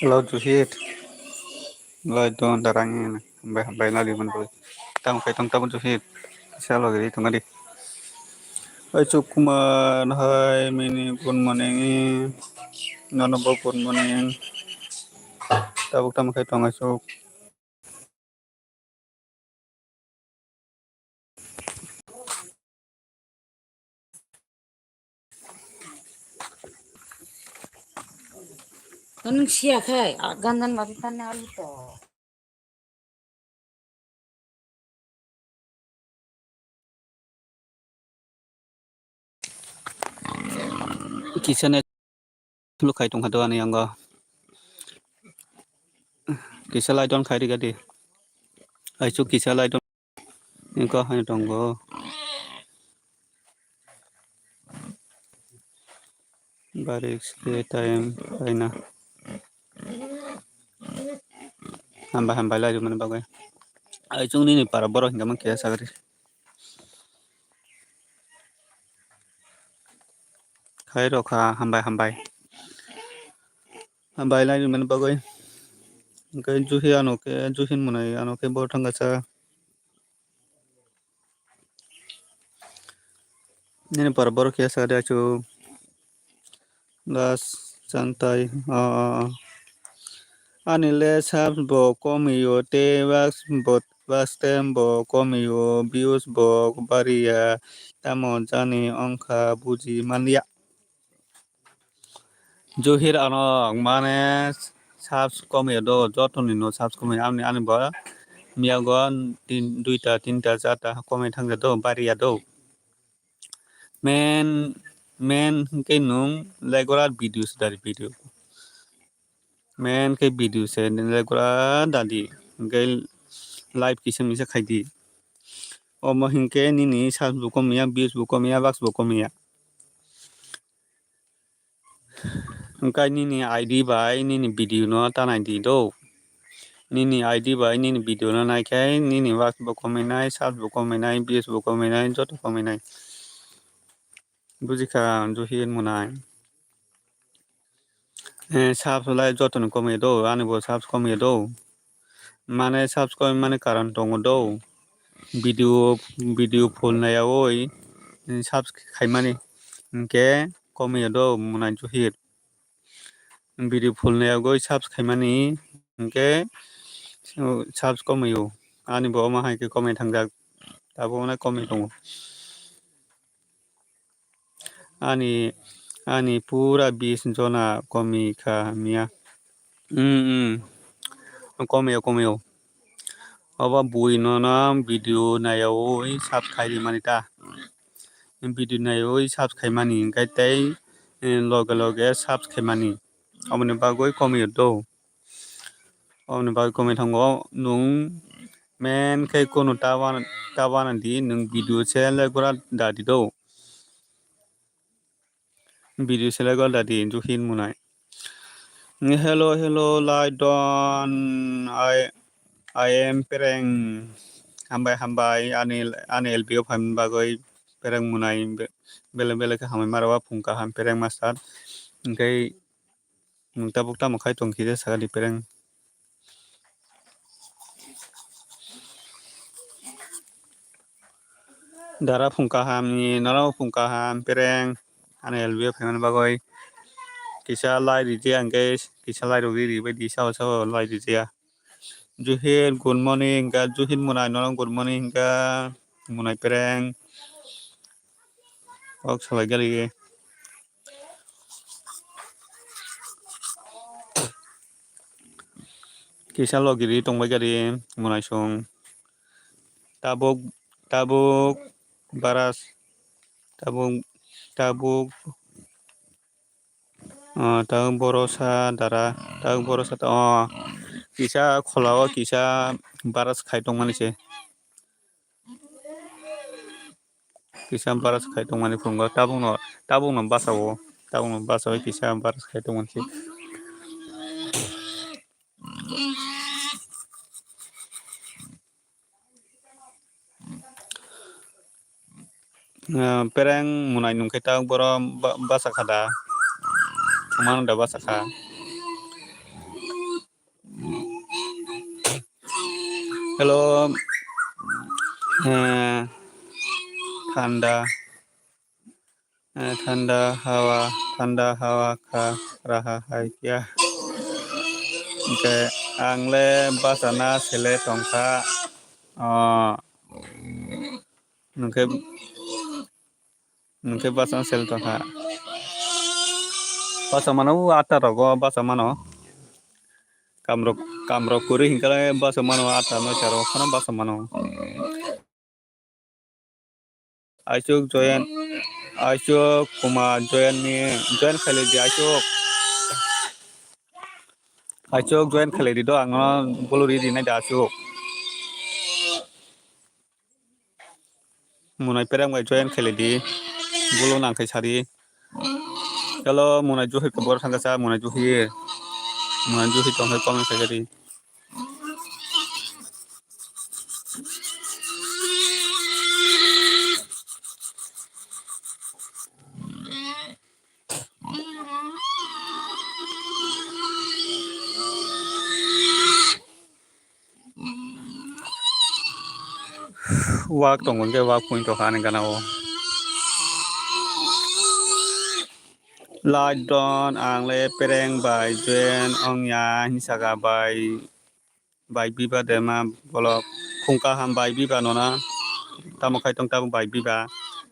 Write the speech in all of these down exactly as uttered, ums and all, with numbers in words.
Hello, Juhit. Lai don darang hambai hambai lali man boi. Tamo khai tong tamo Juhit. Salo giri tong di. Oi chuk kuma hai mini good morning. Nono bo good morning. Tabuk tamo khai tong ai chuk. Nung siya khai, ah, gandan mati tanna alu to. Kisa ne thulu khai tongkha do ani yango. Kisa lai don khai rikha di. Aichu kisa lai don. Ingkha hai tongo. Barik se time kaina. Hambai hambai lai mani bagwi. Aichu nini para borok hinga man khe sagri. Khai rokha hambai hambai. Hambai lai mani bagwi. Hingke juhi ano khe, juhin mwnai ano khe bo thangkasa. Nini para borok khe sa de achu. Last chantai. O, o, o. Ani le subs bo komio te wax bo, wax time bo komio, views bo bariya. Tamo jani ongkha buji manliya. Juhir ano mane subs komio do, joto ni no subs komio. Ani, ani bo miyago tin, duita, tinta, charta komio thangja do, bariya do. Men, men hingke nung regular video se dari video. Men ke video se regular dadi hingke live kisa misa khaidi. Omo hingke nini subs bo komya, views bo komya, bucks bo komya. Hingke nini I D bai nini video no tanai di do. Nini I D bai nini video no naikhai nini bucks bo komai nai, subs bo komai nai, views bo komai nai, joto komai nai. Bujikha ang juhi mwnai. Eh, subs lai joto ni komai do, ani bo subs komai do. Mane subs komai mani karon tongo do. Video, video full naiyawi, eh, subs khaimani hingke komai do mwnai juhi. Video full naiyawi subs khaimani hingke, oh, subs komai o. Ani bo omo hai khe komai thangjak. Tabuk mane komai tongo. Ani, ani pura bis jona komi kha miya. Mm, mm. Komio, komio. Obo bui nono video naiyawi subs khai rimani ta. Video naiyawi subs khaimani, hingke tei, eh, loge loge subs khaimani. Oboni bagwi komio do. Oboni bagwi komio thango. Nung men khe kunu ta wana, ta wana di, nung video se le gura da di do. Video selai gol dadi juhin munai. Hello, hello, lai don. I, I am Pereng. Hambai, hambai, ani, ani L B o phaimani bagwi Pereng munai be-, belai, belai khe hambai maro, phung kaham Pereng master. Hingke nwng tabuk tamo khai tong khe sakha di Pereng. Dara phung kaham ni, norok phung kaham, Pereng, ani L B o phaimani bagwi kisa lai rijak, hingke kisa lai rwgwi ribaidi sao sao lai rijak. Juhir, good morning, hingke Juhir munai, norok good morning, hingke munai Pereng. Kok salai gali. Kisa logi ri tongbai gari munaisong. Tabuk, tabuk, baras, tabuk, tabuk, ah, tabuk borosa dara, tabuk borosa ta-, oh, kisa kholao kisa baras khai tongmani se. Kisa baras khai tongmani phungo, tabukno, tabukno basao, tabukno basao kisa baras khai tongmani se. Ah, Pereng munai nungkhe tabuk boro ba-, basa kha da? Thwngmano da basa kha? Hello, eh, thanda, eh, thanda hawa, thanda hawa kha raha hai kya? Hwnkhe ang le bachana sele tongkha. Oh, hwnkhe Hwnkhe bachano sel tongkha. Bacha mano o atta rogo bacha mano. Kamrok, kamrok kwrwi hinkhe bacha mano atta noita rogo phano bacha mano. Aisuk join, aisuk kuma join ni, join khailai di aisuk. Aisuk join khailai di do, ang no bolori rinai da aisuk. Munai pereng bai join khailai di. Bulu nang khai sari. Hello, munai juhi kobor thangkha sa, munai juhi. Munai juhi tong khai comment khai di. Wak tongo hwnkhe wak point tongkha ani gana o. Like don ang le pereng bai join ongya hinwi saka bai, bai biba de ma bolok phung kaham bai biba nona tamo khai tong tabuk bai biba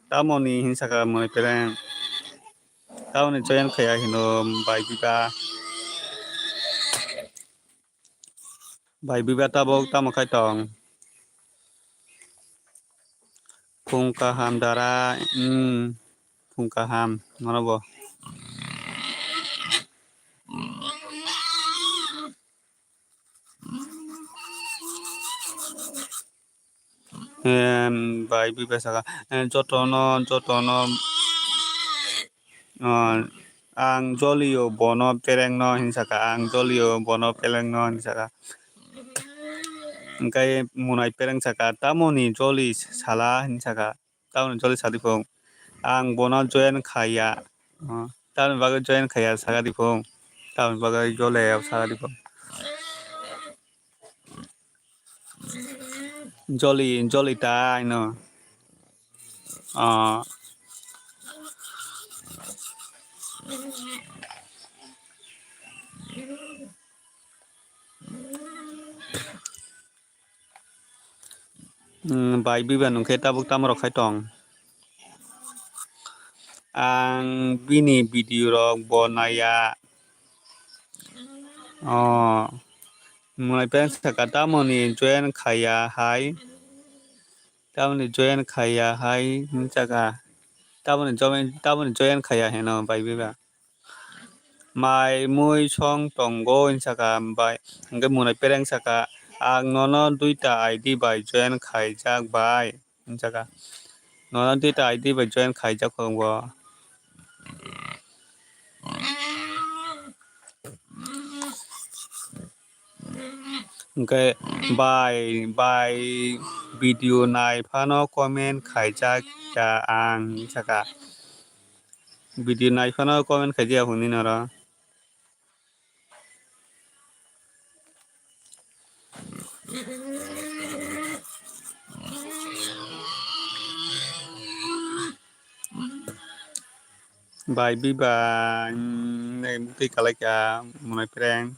tamoni hinwi saka mui pereng tamoni join khaiya hino bai biba. Bai biba tabuk tamo khai tong? Phung kaham dara, hmm, phung kaham, nono bo. Em, bai biba saka, em, jotono, jotono, ah, ang jolio bono perengno hinwi saka, ang jolio bono perengno hinwi saka. Hwnkhe munai pereng saka, tamoni joli sala hinwi saka, tamoni joli sadi phung. Ang bono join khaiya, ah, tamoni bagwi join khaiya saka di phung, tamoni bagwi jole saka di phung. Joli, joli ta ino. Ah. Hmm, bai biba nungkhe tabuk tamo rok khai tong? Ang bini video rok bo naiya. Oh, mwnai peng saka tamoni join khaiya hai. Tamoni join khaiya hai hinwi saka. Tamoni join, tamoni join khaiya heno bai biba. Mai mui song tongo hinwi saka bai. Hwnkhe mwnai pereng saka, ang nono duita I D bai join khaijak bai. Hinwi saka. Nono duita I D bai join khaijak kho bo. Hwnkhe bai, bai video nai phano comment khaijak ya ang hinwi saka. Video nai phano comment khaijak ya hwnwi noro. Bai biba, mm, twi kalai kha mwnai phreng.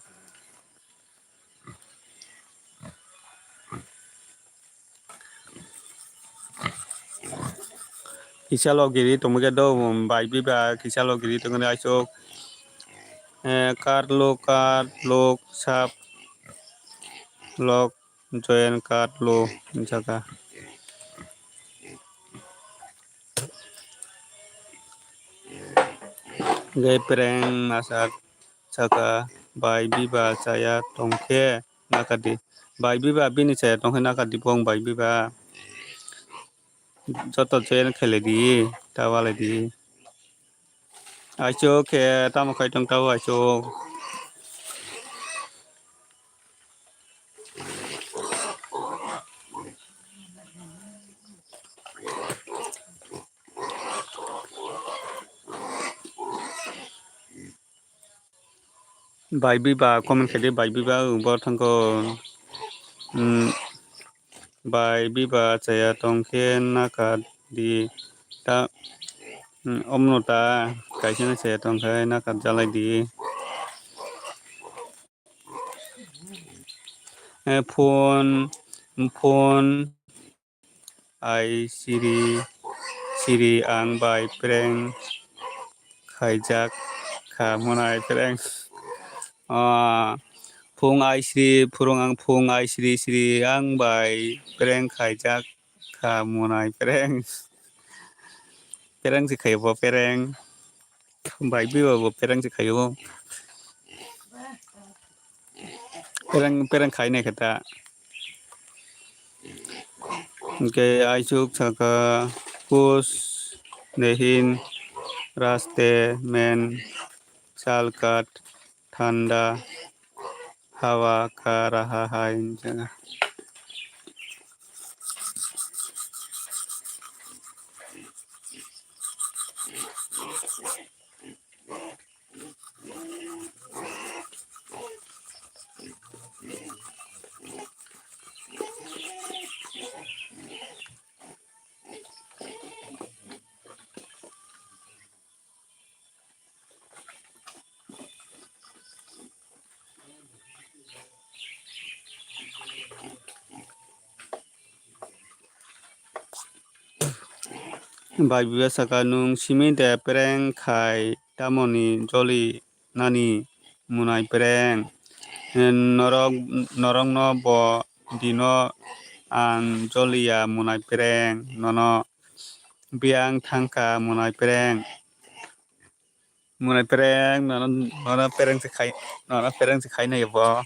Kisa logiri tongmokhe do, um, bai biba kisa logiri tongmani aisuk, eh, kar lo, kar lo, sap lok, join kar lo, hinjaka. Gai phreng masa. Saka, bai biba chaya tongkhe nakadi. Bai biba bini chaya tongkhe nakadi bong bai biba. Joto join khailai di, ta walai di. Aisuk khe tamo khai tong tao aisuk. Bai biba comment khaidi, bai biba, bo thangkho, um, Bai biba chaya tongkhe nakat di ta, hmm, omno ta kaisa chaya tongkhe nakat jalai di. Eh, phone, phone, ai siri, siri ang bai prank khaijak kha monai prank. Ah, phung ai sri, phurung ang phung ai sri sri ang bai prank khaijak kha monai prank. Prank se khayo bo prank. Bai biba bo prank se khayo. Prank, prank khai nai khe ta. Hwnkhe aichuk saka kus nehin raste men salkat thanda hawa ka raha hai. Bai biba saka, nwng simi de prank khai tamoni joli nani monai prank. Norok, norokno bo dino ang joliya monai prank. Nono biyang thangkha monai prank. Monai prank, nono, nono prank se khai, nono prank se khai nai bo.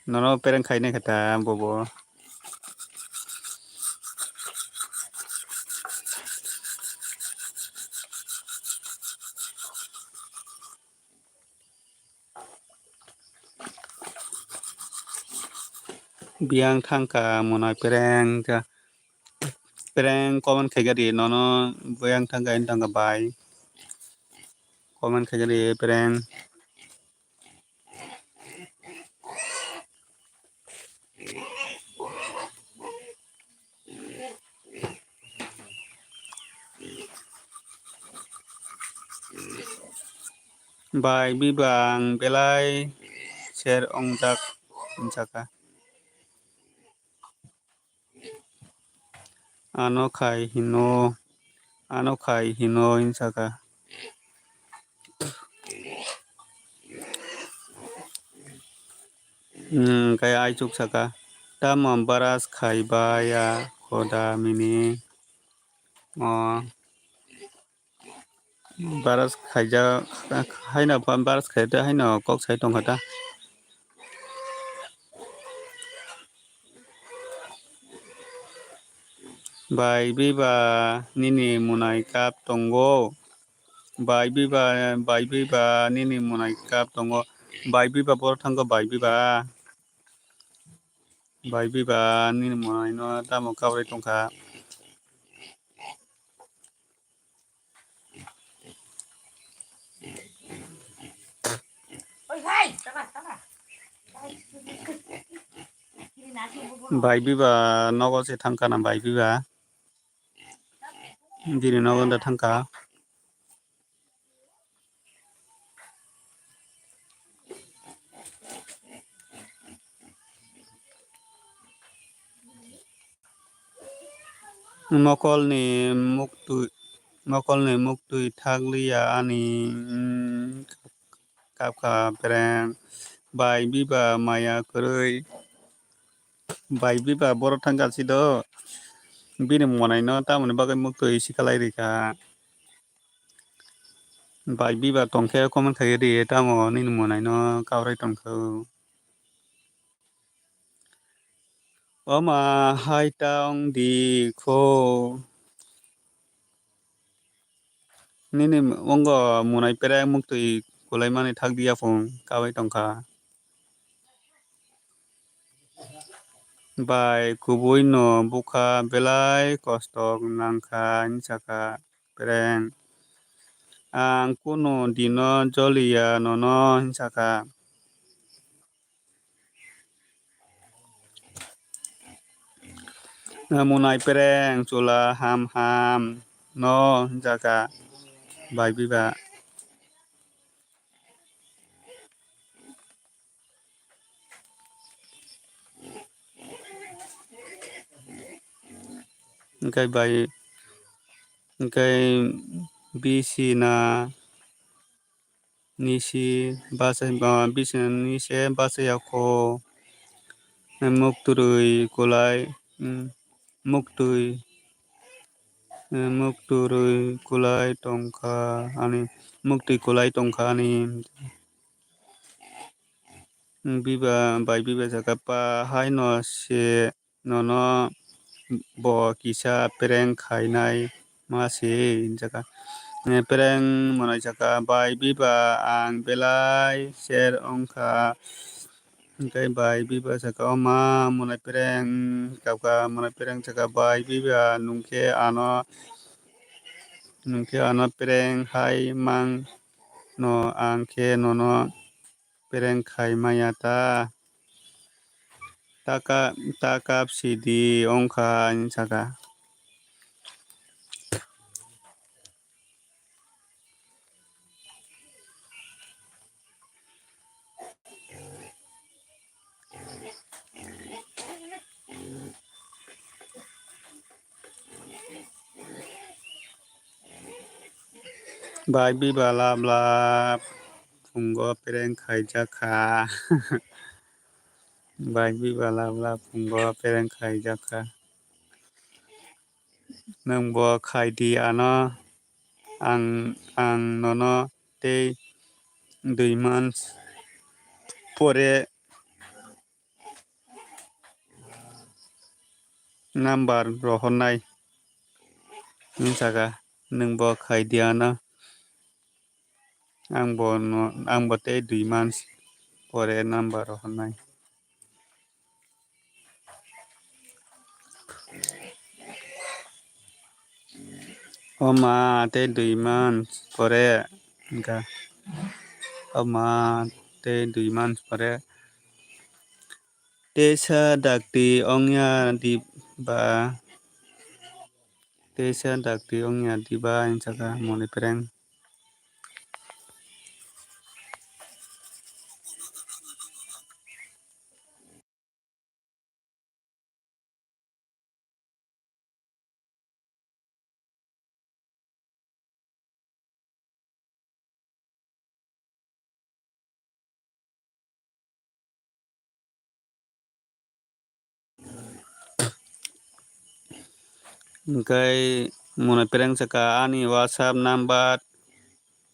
Nono prank khai nai khe ta bobo. Biyang thangkha monai prank, prank comment khaikha di nono biyang thangkha wng thangkha bai. Comment khaikha di prank. Bai biba ang belai ser ongjak, hinsaka. Ano khai hino, ano khai hino hinsaka. Hmm, kaya aichuk saka. Tamo baras khai ba ya khoda mini. O. Baras khaijak, haino baras khaijak haino kok sai tongkha ta. Bai biba nini monai cup tongo. Bai biba, bai biba nini monai cup tongo. Bai biba boro thango bai biba. Bai biba nini monai no tamo kabri tongkha. Bai biba nogo se thangkha na bai biba. Bini nogo da thangkha. Mokolni muktwi, mokolni muktwi thakliya ani, mm, kapkha prank. Bai biba maya kwrwi. Bai biba boro thangkha sido. Bini monaino tamoni bagwi muktwi sikalai rikha. Bai biba tongkhe comment khaidi tamo nini monaino kabrai tongkho. Oma hai ta wngdi kho. Nini wngkha monai pere muktwi kwlaimani thakdi yaphung kabai tongkha. Bai kubui no bukha belai kosto nangkha hinwi sakha prank. Ang kunu dino joliya nono hinsakha. Munai pereng chula ham ham no hinsakha bai biba. Hwnkhe bai, hwnkhe bisi na nisi bachai, ah, bisi na nise bachai ya kho. Muktwrwi kulai, mm, muktwi, eh, muktwrwi kulai tongkha ani, muktwi kulai tongkha ani. Biba bai biba saka pa haino se nono bo kisa prank khainai ma se hinjaka. Eh, prank monai saka bai biba ang belai ser ongkha. Hwnkhe bai biba saka o ma monai prank kapka monai prank saka bai biba nungkhe ano nungkhe ano prank hai mang no ang khe nono prank khai maya ta. Ta ka-, ta kap sidi ongkha hinjaka. Bai biba lab lab phungo prank khaijak kha. Bai biba lab lab phungo prank khaijak kha. Nwng bo khai di ano, ang, ang nono tei dui months pore number rohornai hinjaka, nwng bo khai di ano. Ang bo no, ang bo tei dui months pore number rohornai. O ma tei dui months pore hwnkha. O ma tei dui months pore. Teisa dakti ongya di ba. Teisa dakti ongya di ba hinjaka moni prank. Hwnkhe mwnwi prank saka ani WhatsApp number,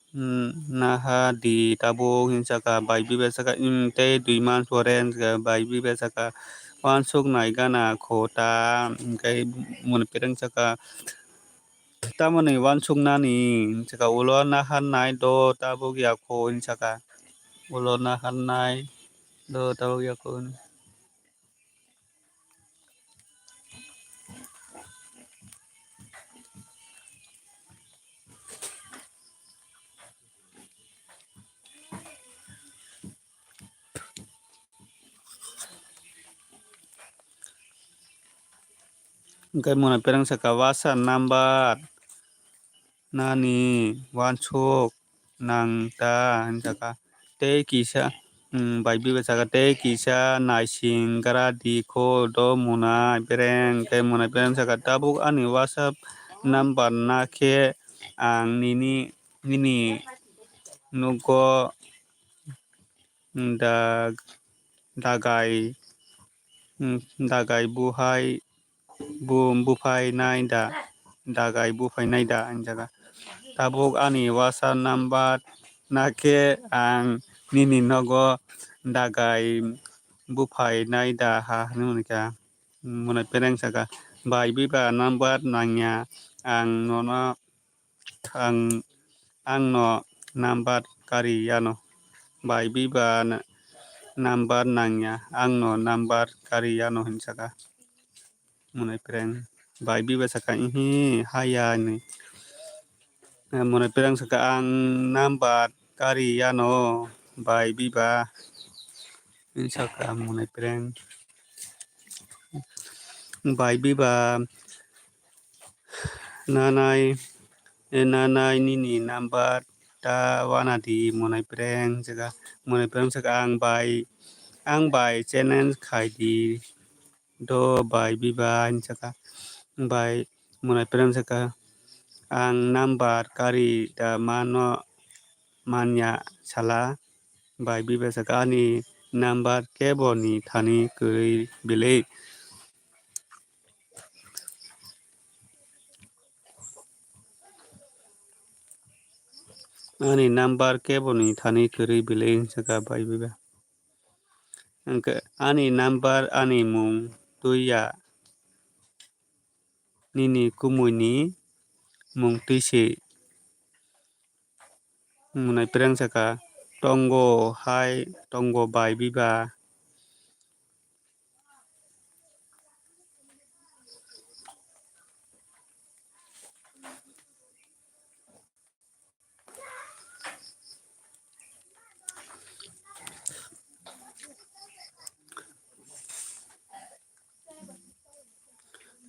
hmm, naha di tabuk hinwi saka, bai biba saka, hmm, tei dui mas pore hinwi saka, bai biba saka, wansuk nai gana kho ta, hwnkhe mwnwi prank saka, tamoni wansuk nani hinwi saka, ulo naha nai do tabuk ya kho hinwi saka, ulo naha nai do tabuk ya kho hinwi. Hwnkhe mwnwi prank saka WhatsApp number nani wansuk nang ta hinwi saka. Tei kisa, hmm, bai biba saka, tei kisa naising gra di kho do mwnwi prank, hwnkhe mwnwi prank saka, tabuk ani WhatsApp number na khe ang nini, nini nugo da-, dagai, hmm, dagai buhai bu-, buphai nai da, dagai buphai nai da hinwi saka. Tabuk ani WhatsApp number na khe ang nini nogo dagai buphai nai da ha hinwi hwn kha. Mwnwi prank saka, bai biba number nangya, ang nono ang, ang no number kari yano. Bai biba na-, number nangya, ang no number kari yano hinwi saka. Mwnwi prank. Bai biba saka, ihi, haya hinwi. Monai Pereng saka ang number kari yano bai biba. Saka Monai Pereng. Bai biba nanai, eh, nanai nini number ta wana di Monai Pereng saka, Monai Pereng saka ang bai, ang bai challenge khai di do bai biba hin saka, bai Monai Pereng saka ang number kari da mano manya sala. Bai biba saka ani number kebo ni thani kwrwi belai. Ani number kebo ni thani kwrwi belai saka bai biba. Hwnkhe ani number ani mung twi ya. Nini kumui ni mung twi se. Monai Pereng saka tongo hai tongo bai biba.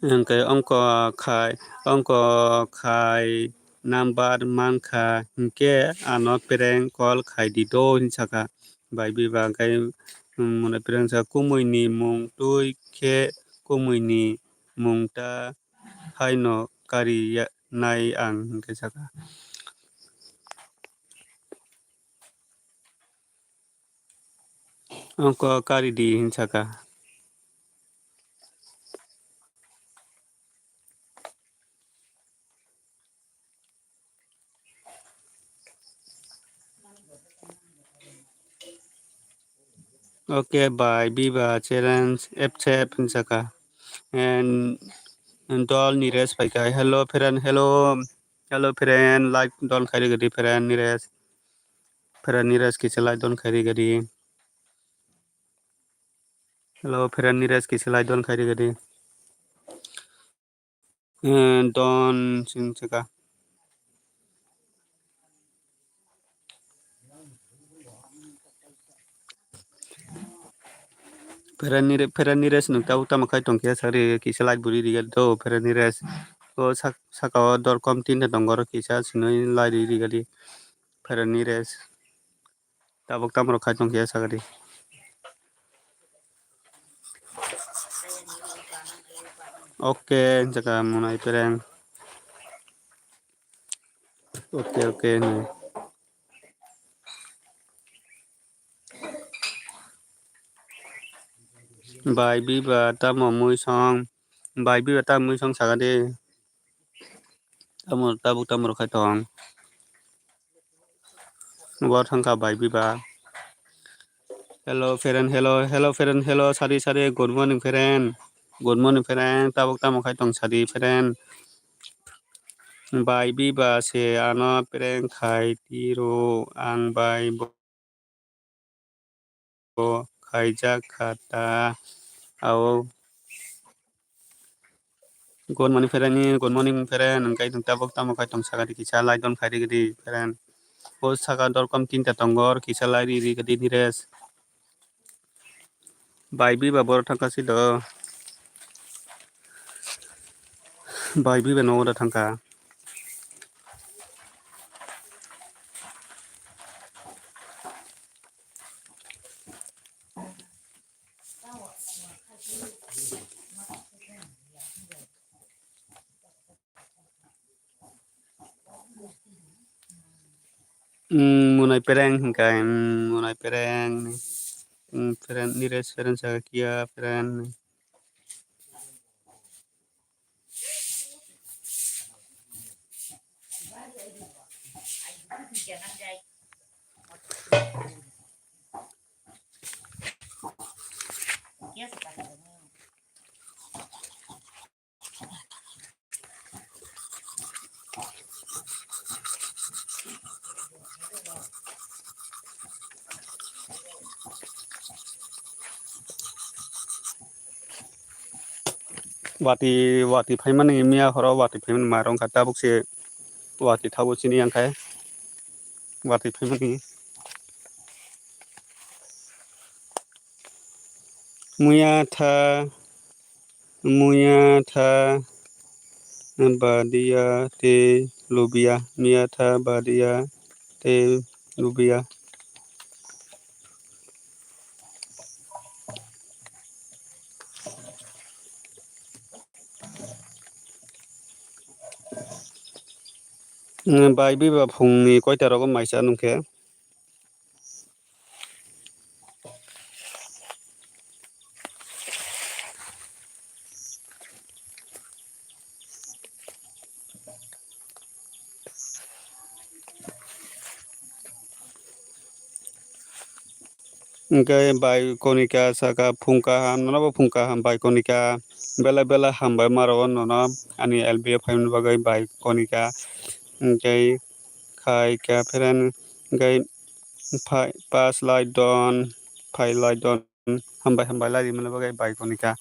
Hwnkhe ongko khai, ongko khai number mankha, hinkhe ano prank call khai di do hin saka. Bai biba hwnkhe, um, Monai Pereng saka kumui ni mung twi khe kumui ni mung ta haino kari ya, nai ang hinkhe saka. Ongko kari di hin saka. Okay, bai biba challenge accept hin saka. And, and dol Niresh phaikha. Hello friend, hello. Hello friend, like don khairi gadi friend Niresh. Friend Niresh kisa like don khairi gadi. Hello friend Niresh kisa like don khairi gadi. Eh, don sing saka. Friend Nire-, friend Niresh nwng tabuk tamo khai tongkhe sakri kisa like buri riga do friend Niresh. O sak-, saka o dor kom tinta tongo oro kisa sinoi like ri riga di friend Niresh. Tabuk tamo rok khai tongkhe sakri. Okay, jaka Monai Pereng. Okay, okay, no. Bai biba tamo mui song, bai biba tamo mui song saka de. Tamo tabuk tamo rok khai tong. Bo thangkha bai biba. Hello friend, hello, hello friend, hello sari sari, good morning friend. Good morning friend, tabuk tamo khai tong sari friend. Bai biba se ano prank khai tiro ang bai bo. Bo khaijak kha ta. Ao. Good morning friend ni, good morning friend. Ang kai tabuk tamo khai tong saka di kisa like don khairi gidi friend. O saka dor kom tinta tongo, kisa like ri ri gidi Niresh. Bai biba boro thangkha si do. Bai biba nogo da thangkha. Mm, Monai Pereng hingkai, mm, Monai Pereng, mm, Pereng, Niresh Pereng, Sakia Pereng. Watwi, watwi phaimani miya horo watwi phaimani ma rwngkha tabuk se Watwi thago chini yang khe. Watwi phaimani. Muya tha, muya tha, badia tei lubia. Muya tha, badia tei lubia. Bai biba phungni koita rogo maisa nungkhe? Hwnkhe bai konika saka phung kaham, nono bo phung kaham bai konika. Belai belai hambai ma rwo nono ani L B o phaimani bagwi bai konika. Hwnkhe khai kha friend hwnkhe phai pass lai don, phai lai don, hambai hambai lai rimani bagwi bai konika.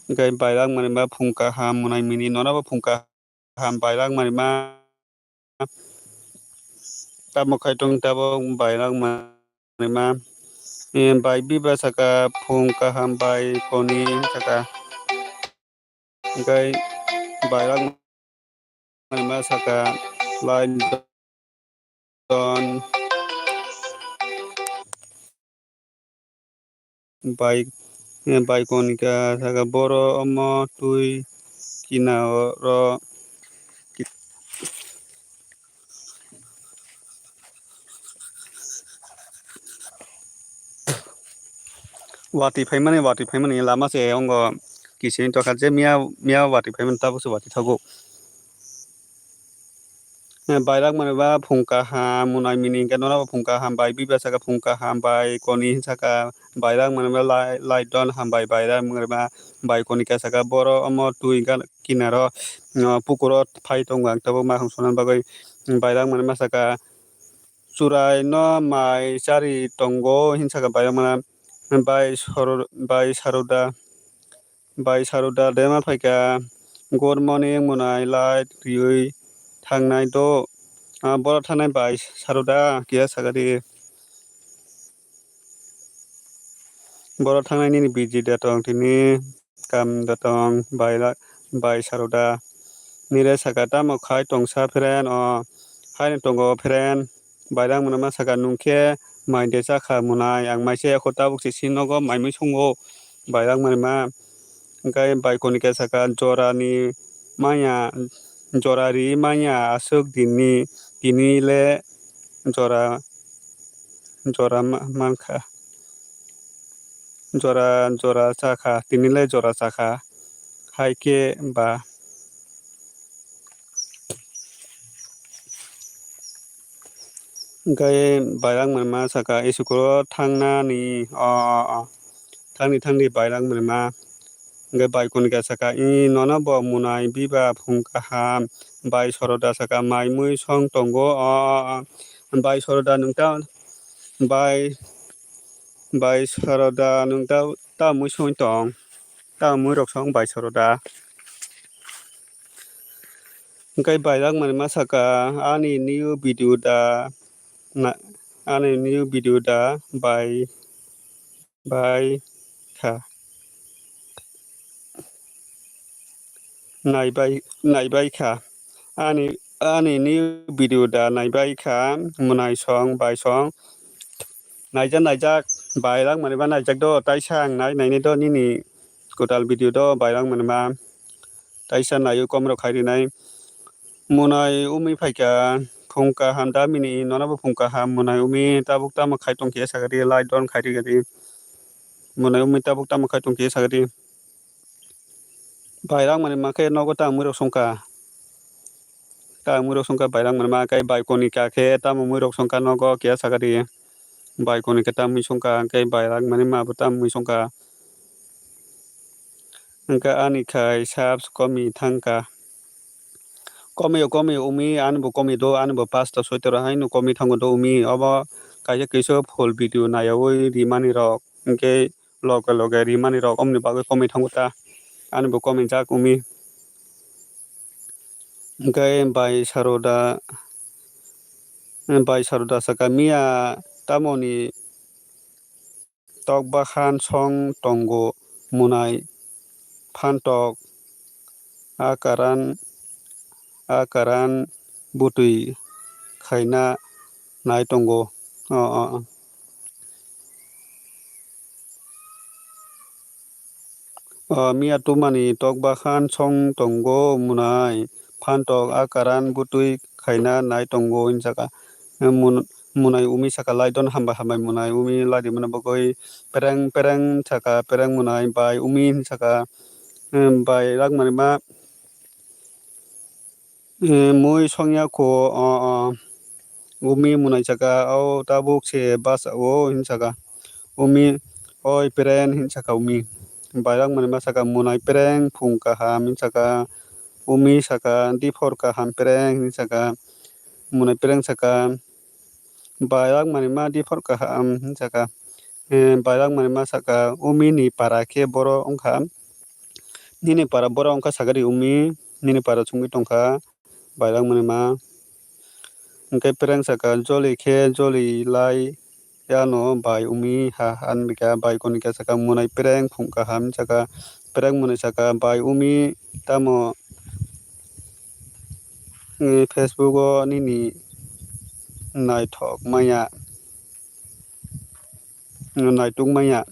Hwnkhe bai langmani ba phung kaham mwnai mini nono bo phung kaham. Kaham bai langmani ma. Tamo khai tong tabo bai langmani ma. Eh, bai biba saka phung kaham bai koni saka. Hwnkhe bai langmani ma saka lai don. Bai, bai konika saka boro omo twi kina oro. Watwi phaimani, watwi phaimani lama se ongo kisini tokha je miya, miya watwi phaimani tabuk se watwi thago. Eh, bai langmani ba phung kaham, mwnai mini hwnkhe nono bo phung kaham, bai biba saka phung kaham, bai koni saka bai langmani ba lai, lai don hambai bai langmani ba bai konika saka boro omo twi gan kinaro, o, pukuro phai tongo ang tabuk ma hung suna bagwi bai langmani ma saka churai no mai chari tongo hin saka bai langmani bai soro, bai saroda. Bai saroda dema phaikha, "Good morning, mwnai light riui thangnai do." Ah, boro thangnai bai saroda, kiya sakadi. Boro thangnai nini busy da tong tini, kam da tong, bai la-, bai saroda. Nire saka tamo khai tongsa friend, o haino tongo friend. Bai langmani ma saka nungkhe mai de chakha mwnai, ang maisa yakho tabuk se si nogo mai mui songo. Bai langmani ma hwnkhe bai konika saka jorani manya, jora ri manya aswk dinni, tini le jora, jora ma-, mankha. Jora, jora chakha, tini le jora chakha. Hai khe ba. Hwnkhe bai langmani ma saka, "Isukuro thangnani, o, o, o, thangni, thangni bai langmani ma." Hwnkhe bai konika saka, "I nono bo mwnai biba phung kaham, bai soroda saka mai mui song tongo, o, o, o, bai soroda nwng ta, bai, bai soroda nwng ta, ta mui song tong, ta mui rok song bai soroda." Hwnkhe bai langmani ma saka, ani new video da, na, ani new video da bai, bai kha. Naibai, naibai kha. Ani, ani new video da naibai kha, mwnai song, bai song. Naijak, naijak, bai langmani ba naijak do, taisa ang nai, nainai do nini kwtal video do, bai langmani ma. Taisa naio kom rok khai rinai. Mwnai wngwi phaikha, phung kaham da mini, nono bo phung kaham mwnai wngwi tabuk tamo khai tongkhe sakadi, light on khai rikadi. Mwnai wngwi tabuk tamo khai tongkhe sakadi. Bai langmani ma khe nogo ta mui rok songkha. Ta mui rok songkha bai langmani ma khe bai konika khe tamo mui rok songkha nogo kiya sakadi. Bai konika ta mui songkha khe bai langmani ma bo ta mui songkha. Hwnkhe ani khai subs komi thangkha. Komi o komi umi ani bo komi do, ani bo pasta soita rok haino komi thango do umi. Obo kaisa kisa full video nayaui rimani rok. Hwnkhe loge loge rimani rok omoni bagwi komwi thango ta. Ani bo komwi jak umi. Hwnkhe bai Saroda, bai Saroda saka, "Miya tamoni tok bahan song tongo munai phantok, a karan, a karan bwtwi khaina nai tongo." O, o, o. O, miya tumani tok bahan song tongo munai phantok a karan bwtwi khaina nai tongo, hinwi saka. Mun-, munai umi saka, "Laidon hambai hambai munai umi, laidi mano bagwi pereng pereng," saka, pereng munai, "Bai umi," hinwi saka, "Bai rak manwi ma." Eh, mui songya kho, o, o. Umi munai saka, "O tabuk se basa o," hinwi saka. Umi, "Oi peren," hinwi saka umi. Bai rak manwi ma saka, "Munai pereng phung kaham," hinwi saka. Umi saka, "Diphor kaham pereng," hinwi saka. Munai pereng saka, "Bai rak manwi ma diphor kaham," hinwi saka. Eh, bai rak manwi ma saka, "Umi ni para khe boro wngkha." "Nini para boro wngkha," sakha di umi, "nini para chumui tongkha," bai rak manwi ma. Hwnkhe pereng saka, "Joli khe joli lai yano bai umi," ha, ha, hinwi kha. Bai konika saka, "Munai pereng phung kaham," saka. Pereng munai saka, "Bai umi tamo, eh, Facebook o nini naithok maya, naituk maya?"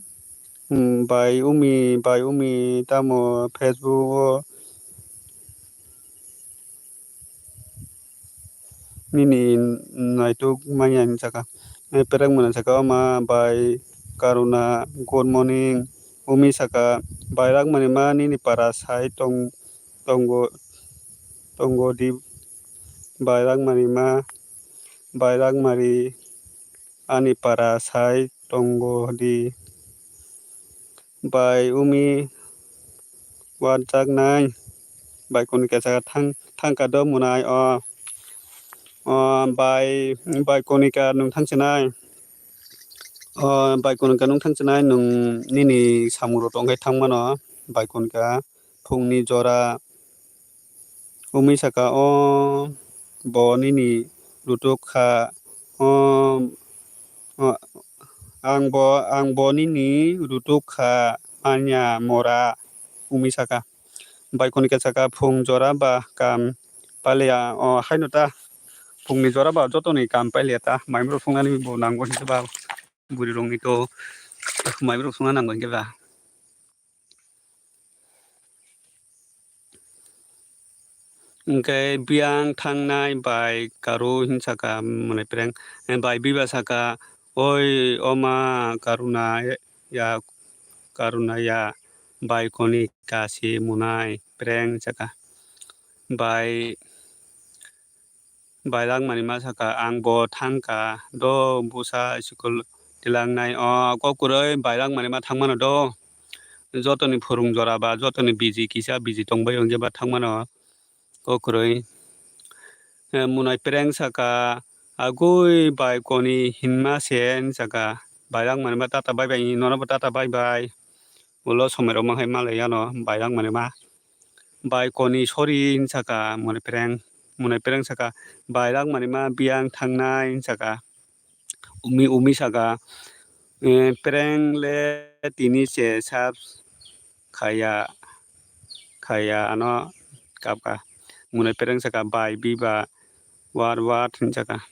Hmm, bai umi, bai umi tamo Facebook o nini naituk manya hinwi saka. Eh, pereng mwnwi saka, "Oma bai Karuna, good morning." Umi saka, "Bai rak manwi ma nini para sai tong, tongo, tongo di, bai rak manwi ma, bai rak mari ani para sai tongo di." Bai umi warjaknai. Bai konika saka, "Thang, thangka do munai o." O, bai, bai konika nwng thangsinai. O, bai konika nwng thangsinai, nwng nini samung rok tongkhe thangmano, bai konika. Phungni jora umi saka, "O bo nini rutuk kha, o, o, ang bo, ang bo nini rutuk kha, manya mora," umi saka. Bai konika saka, "Phung jora ba kam pailiya?" O haino ta, phungni jora ba jotoni kam pailiya ta, maibrok sungnani bo nango hinkhe ba, bwrwi rokni to maibrok sungna nango hinkhe ba. Hwnkhe biyang thangnai bai Karu hinwi saka, mwnai pereng, bai Biba saka, "Oi oma Karuna ya, Karuna ya, bai konika se mwnai pereng," saka. Bai, bai rak manwi ma saka, "Ang bo thangka do, bwsa school tilangnai." O kok kwrwi, bai rak manwi ma thangmano do. Jotoni phwrwng jora ba jotoni busy kisa busy tongbai wngya ba thangmano kok kwrwi. Eh, mwnai pereng saka, "Agwi bai koni hinma se," hinwi saka. Bai rak manwi ma tata bye bye, nono bo tata bye bye. Ulo somoi rok ma hai malai yano bai rak manwi ma. "Bai koni sorry," hinwi saka mwnai pereng. Mwnai pereng saka, "Bai rak manwi ma biyang thangnai," hinwi saka. Umi, umi saka, "Eh, pereng le tini se sab khaya, khaya ano kapka." Mwnai pereng saka, "Bai Biba, what, what?" hinwi saka.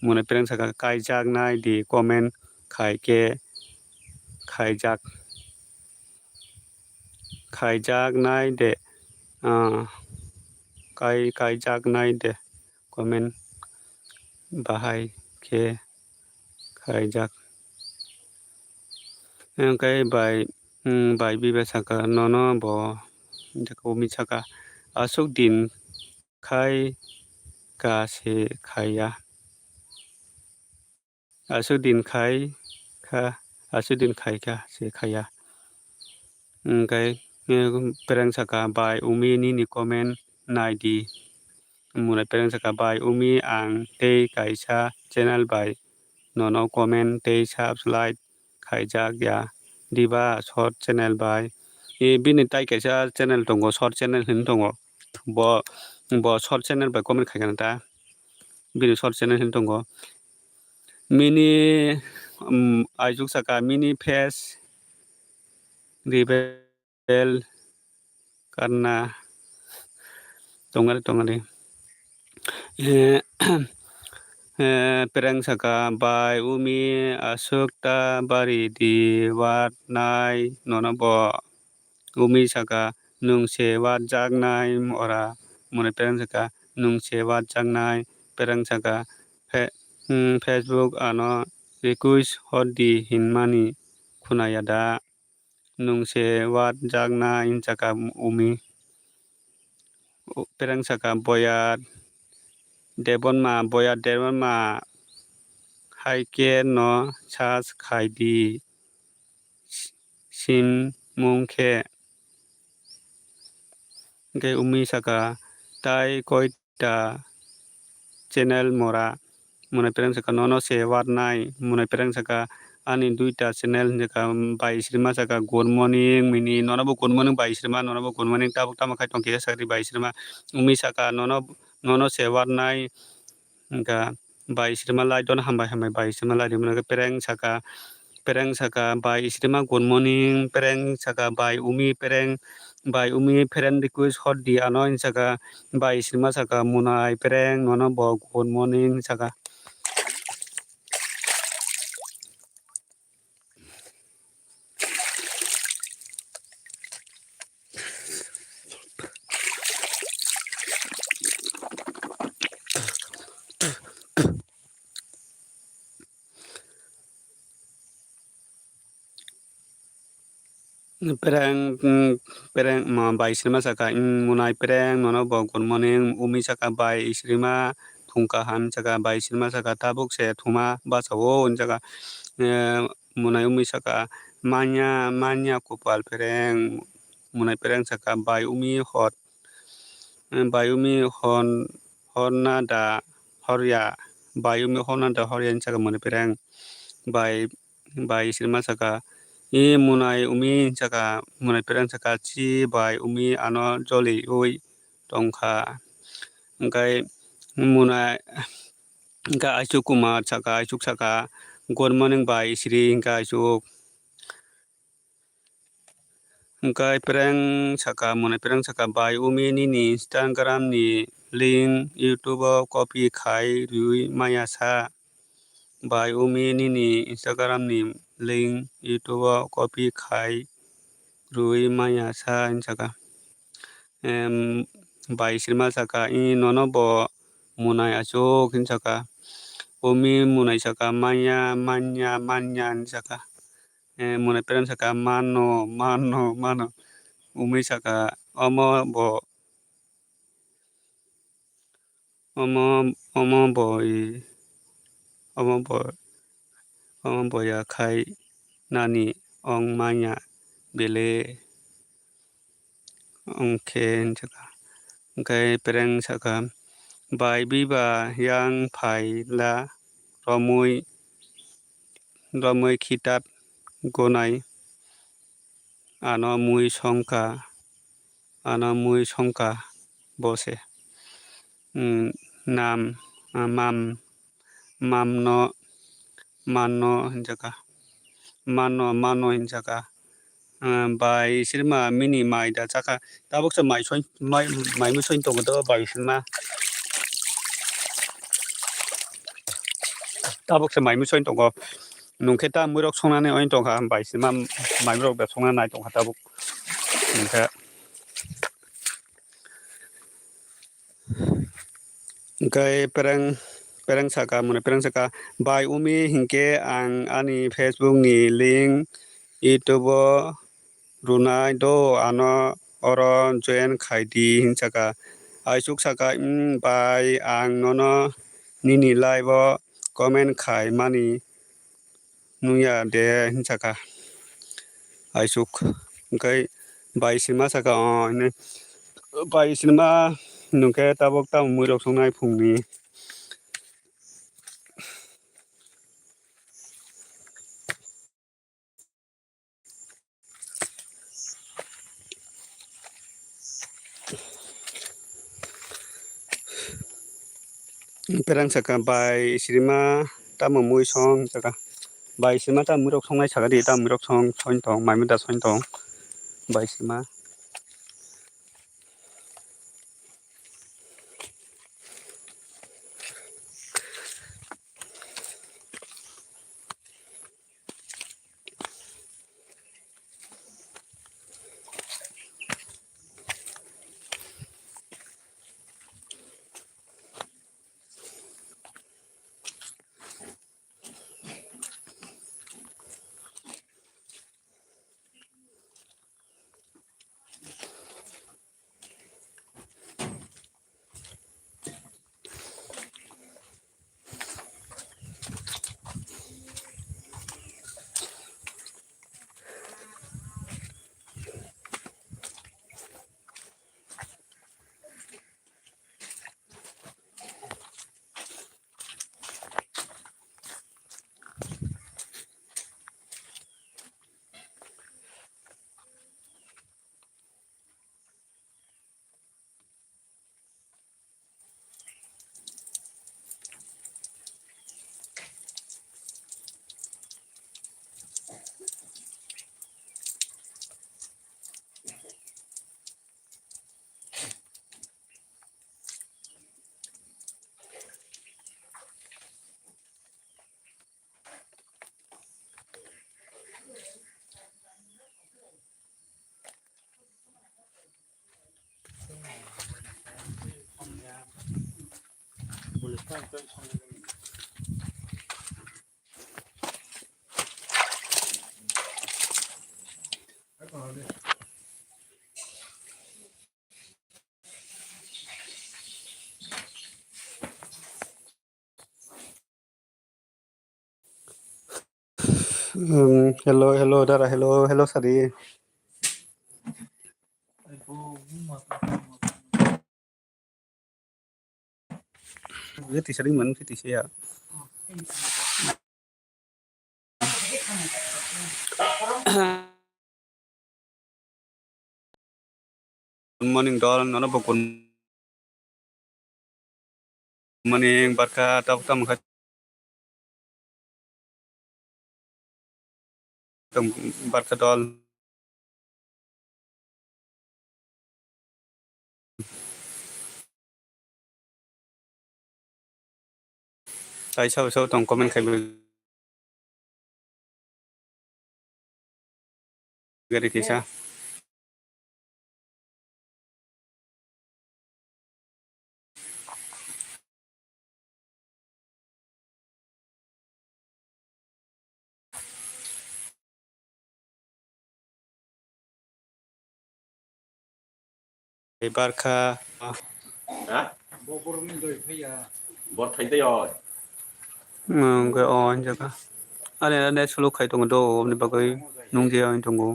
Mwnai pereng saka, "Kaijaknai di comment khai khe khaijak." Khaijak nai de, ah, kai-, kaijak nai de comment bahai khe khaijak. Hwnkhe bai, hmm, bai Biba saka, "Nono bo," hwnkhe umi saka, "Aswk din khai ka se khaiya." Aswk din khai kha, aswk din khai kha se khaiya. Hwnkhe, eh, pereng saka, "Bai umi nini comment nai di." Mwnai pereng saka, "Bai umi ang tei kaisa channel bai nono comment tei subscribe khaijak ya diba short channel bai." Eh, bini tai kaisa channel tongo, short channel hinwi tongo. Bo bo short channel bai comment khai kana ta. Bini short channel hin tongo. Mini, um, aisuk saka mini face reveal karna tongari tongari. Eh, eh, pereng saka bai umi aswk ta bari di wat nai nono bo. Umi saka, "Nwng se watjaknai ora?" Mwnai pereng saka, "Nwng se watjaknai." Pereng saka, "Fe-, hmm, Facebook ano request hor di hinmani khunaya da? Nwng se watjaknai," hinjaka umi. Pereng saka, "Boya Debonma, boya Debonma hai khe no search khai di." Simung khe. Hingke umi saka, "Tai koita channel mora?" Mwnai pereng saka, "Nono se warnai." Mwnai pereng saka, "Ani duita channel," hinjaka, bai srima saka, "Good morning," mini, nono bo good morning bai srima, nono bo good morning, tabuk tamo khai tong khe sakri bai srima. Umi saka, "Nono, nono se warnai," hingka, bai srima lai dono hambai hambai bai srima lai rimani pereng saka, pereng saka bai srima good morning, pereng saka bai umi pereng, bai umi friend request hor di ano hinjaka, bai srima saka mwnai pereng nono bo good morning saka. Pereng, mm, pereng, ma, bai srima saka, mm, mwnai pereng, nono bo good morning, umi saka, bai srima, thung kaham saka, bai srima saka, tabuk se thuma basa o, hinjaka, eh, mwnai umi saka, manya, manya kupal pereng, mwnai pereng saka, bai umi hot, eh, bai umi hon, horna da horya, bai umi horna da horya, hinjaka mwnai pereng, bai, bai srima saka, "I mwnai umi," hinjaka mwnai pereng saka, "Chi bai umi ano joli ui tongkha." Hingkai mwnai, hingka aisuk kuma saka, aisuk saka, "Good morning bai sri," hingka aisuk. Hingkai pereng saka, mwnai pereng saka, "Bai umi nini Instagram ni link YouTube o copy khai riui maya sa." Bai umi nini Instagram ni link YouTube o copy khai rui maya sa hinjaka. Em, bai srima saka, "I nono bo mwnai aswk," hinjaka. Umi mwnai saka, "Manya, manya, manya," hinjaka. Eh, mwnai pereng saka, "Mano, mano, mano." Umi saka, "Omo bo, omo, omo bo, i, omo bo, omo bo ya khai nani ong manya bele." Ong khe hinjaka. Hingke pereng saka, "Bai biba yang phai la romwi, romwi khitat gonai ano mui songka, ano mui songka bo se." Hmm, nam, ah, mam, mamno, mano hinjaka. Mano, mano hinjaka. Ah, bai sirma mini mai da chaka. Tabuk se mai soi, mai, mai mui soi tongo do bai sirma. Tabuk se mai mui soi tongo. Nungkhe ta muirok songnani oin tongkha, bai sirma mai murok da songna nai tongkha tabuk. Nungkhe. Hingke pereng, pereng saka, mone pereng saka, "Bai umi, hingke ang ani Facebook ni link YouTube o runai do, ano oro join khai di," hin saka. Aisuk saka, "Em bai, ang nono nini live o comment khai mani." Nungya de hin saka. Aisuk. Hingke bai sirma saka, o, hine. Bai sirma nungkhe tabuk tamo muirok songnai phungni. Perang saka bai sirima tamo mui song saka. Bai sirima tamo mui rok songnai saka di, tamo mui rok song, song tong, mai mui da song tong. Bai sirima. Um, hello, hello, dara, hello, hello, sadi. Ye tisa ring manu tisa ya. Good morning dol, nono bo good morning, barkha, tabuk tamo kha tong, barkha dol. Tai sao sao tong comment khai bo. Gari kisa. Barkha. Ha? Bo borokni doi phaiya. Bo thai tei oi. Hwnkhe o, o jaga. Ani net slow khai tongo do, oboni bagwi nungya wng tongo.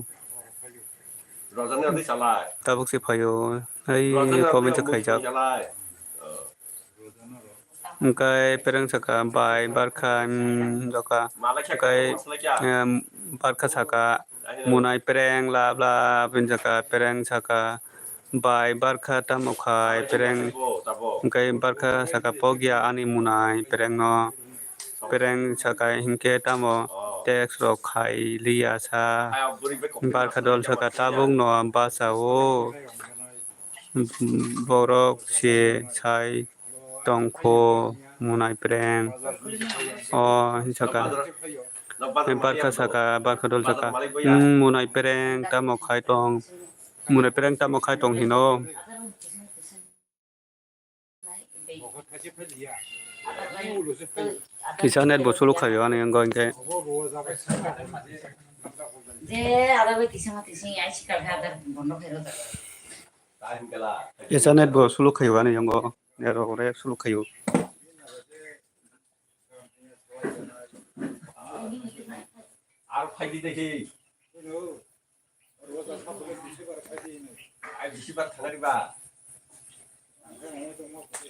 Rojani adi salai. Tabuk se phaio. Hai comment se khaijak. Salai. Hwnkhe pereng saka bai barkha, um, doka. Hwnkhe, um, barkha saka munai pereng lab lab, hwnkhe pereng saka bai barkha tamo khai pereng, hwnkhe barkha saka pokya ani munai pereng no. Pereng saka hwnkhe tamo text rok khai liya sa. Barkha dol saka tabuk no bachao. Borok se sai tongkho munai pereng. O hinsaka. Barkha saka, barkha dol saka. Hmm, munai pereng tamo khai tong. Munai pereng tamo khai tong hino. Kisa net bo suluk khayo ani wngkha hwnkhe. Je, ada bai kisa ma kisa ai sikar kha, ada bondo khairo da. Kisa net bo suluk khayo ani wngkha. Ero ore suluk khayo. Ar phaidi dekhi.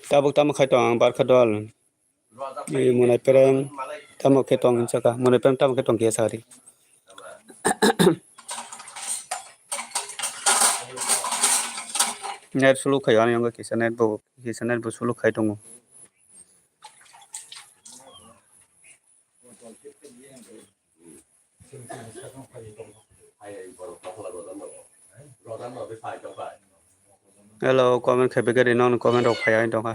Tabuk tamo khai tong ang barkha dol. Munai pereng tamo khe tong saka. Munai pereng tamo khe tong khe sari. Net suluk khai ani wngkha kisa net bo, kisa net bo suluk khai tongo. Hello, comment khai bagari nokni comment rok phai tongkha.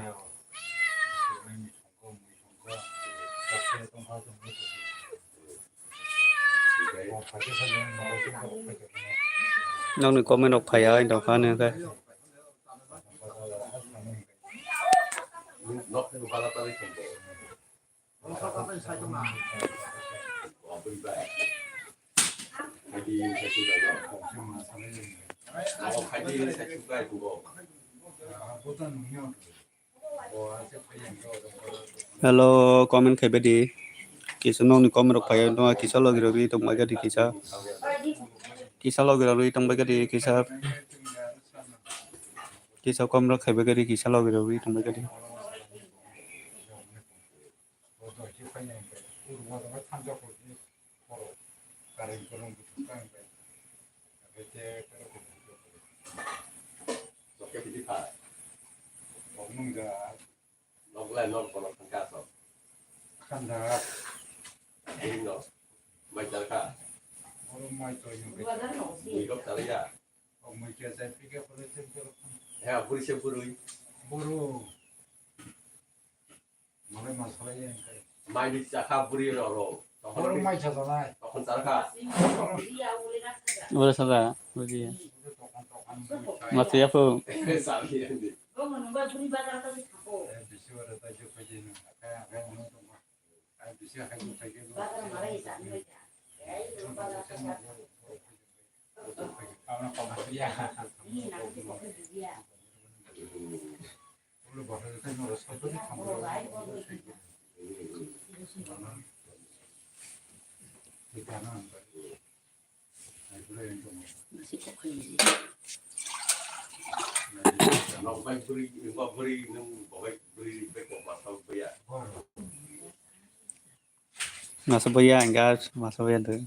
Nokni comment rok phai tongkha nokni khe. Hello, comment khai bagari. Kisa nokni comment rok phai tongkha, kisa logi rok ri tongbai bagari kisa. Kisa logi rok ri tongbai bagari kisa. Kisa comment rok khai bagari kisa logi rok ri tongbai bagari. Nokle nok bono thangka asok. Khanda. Bini nok. Mai talka. Oro mai toi no. Bini nok talaya. O mai kya jai pika pore tem kero. He, buri se buri. Buru. Malai masalai yang kai. Mai di chakha buri ro ro. Oro mai chajalai. Tokon talka. Ora sada, buji. Tokon tokon mai chai. Mati apa? Sabi yang di. Masa boya enggak, masa boya tu.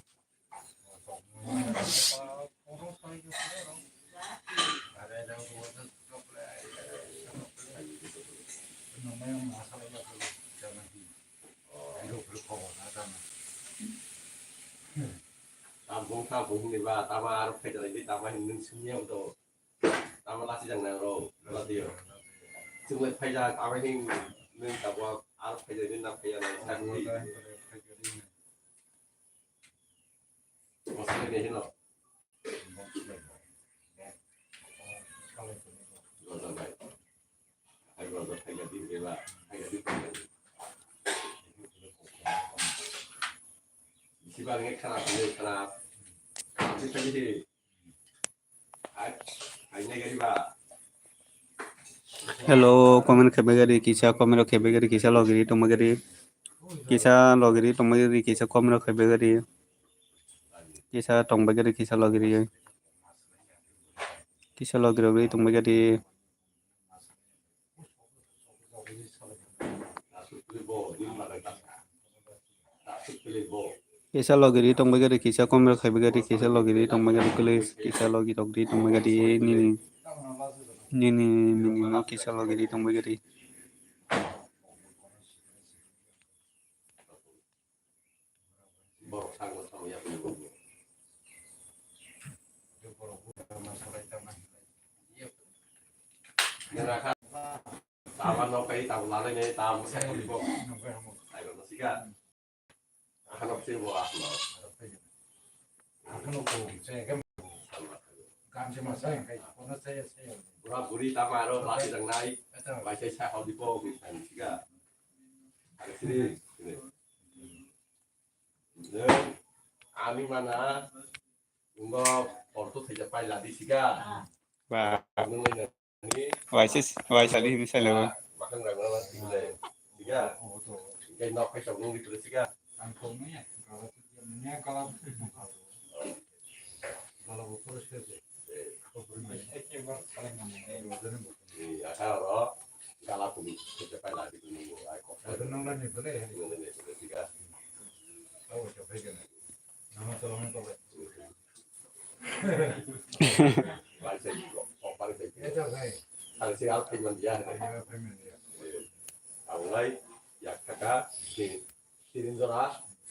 Tabung tabung ni ba tama aro phaidai di tama hin nung sumya to tama lasi jang nang ro radio. Chungle phaida tama hin nung tabo aro phaidai di na phaiya na sakti. Masle ne hino. Roda bai. Hai roda phaiga di bela, phaiga di phaiga di. Bisi ba nge khana phaiga khana. Bisi phaiga di. Hai, hai ne gari ba. Hello, comment khai bagari kisa, comment rok khai bagari kisa logi ri tong bagari. Kisa logi ri tong bagari kisa comment rok khai bagari. Kisa tong bagari kisa logi ri. Kisa logi rok ri tong bagari. Kisa logi ri tong bagari, kisa comment rok khai bagari, kisa logi ri tong bagari, please, kisa logi rok ri tong bagari, nini, nini, nini no kisa logi ri tong bagari. Tama no kai tamo lalai ne tamo sa ko libo. Ai ko sika. Akhano se bo akhno. Akhano ko se ke kam se ma sai kai ko na sai sai. Bura buri tama aro lasi jang nai. Bai sai sa ko libo bi kan sika. Ai sini. Ani mana. Ngo porto thaija paila di siga. Ba. Nung nai nani. Waisa, waisa di hini sai lego. Makan rang rang di le. Siga. Kai nok kai sok nung di siga. Ang kong ni ya. Kalau tu dia ni kalau kalau tu terus ke. Iya, kalau kalau pun kita paila di nunggu ai kok. Ada nang nani boleh. Nung nai nani siga. Oh, coba kan. Nama tolong tolong. Ang lai yak thaka, tin, tin jora,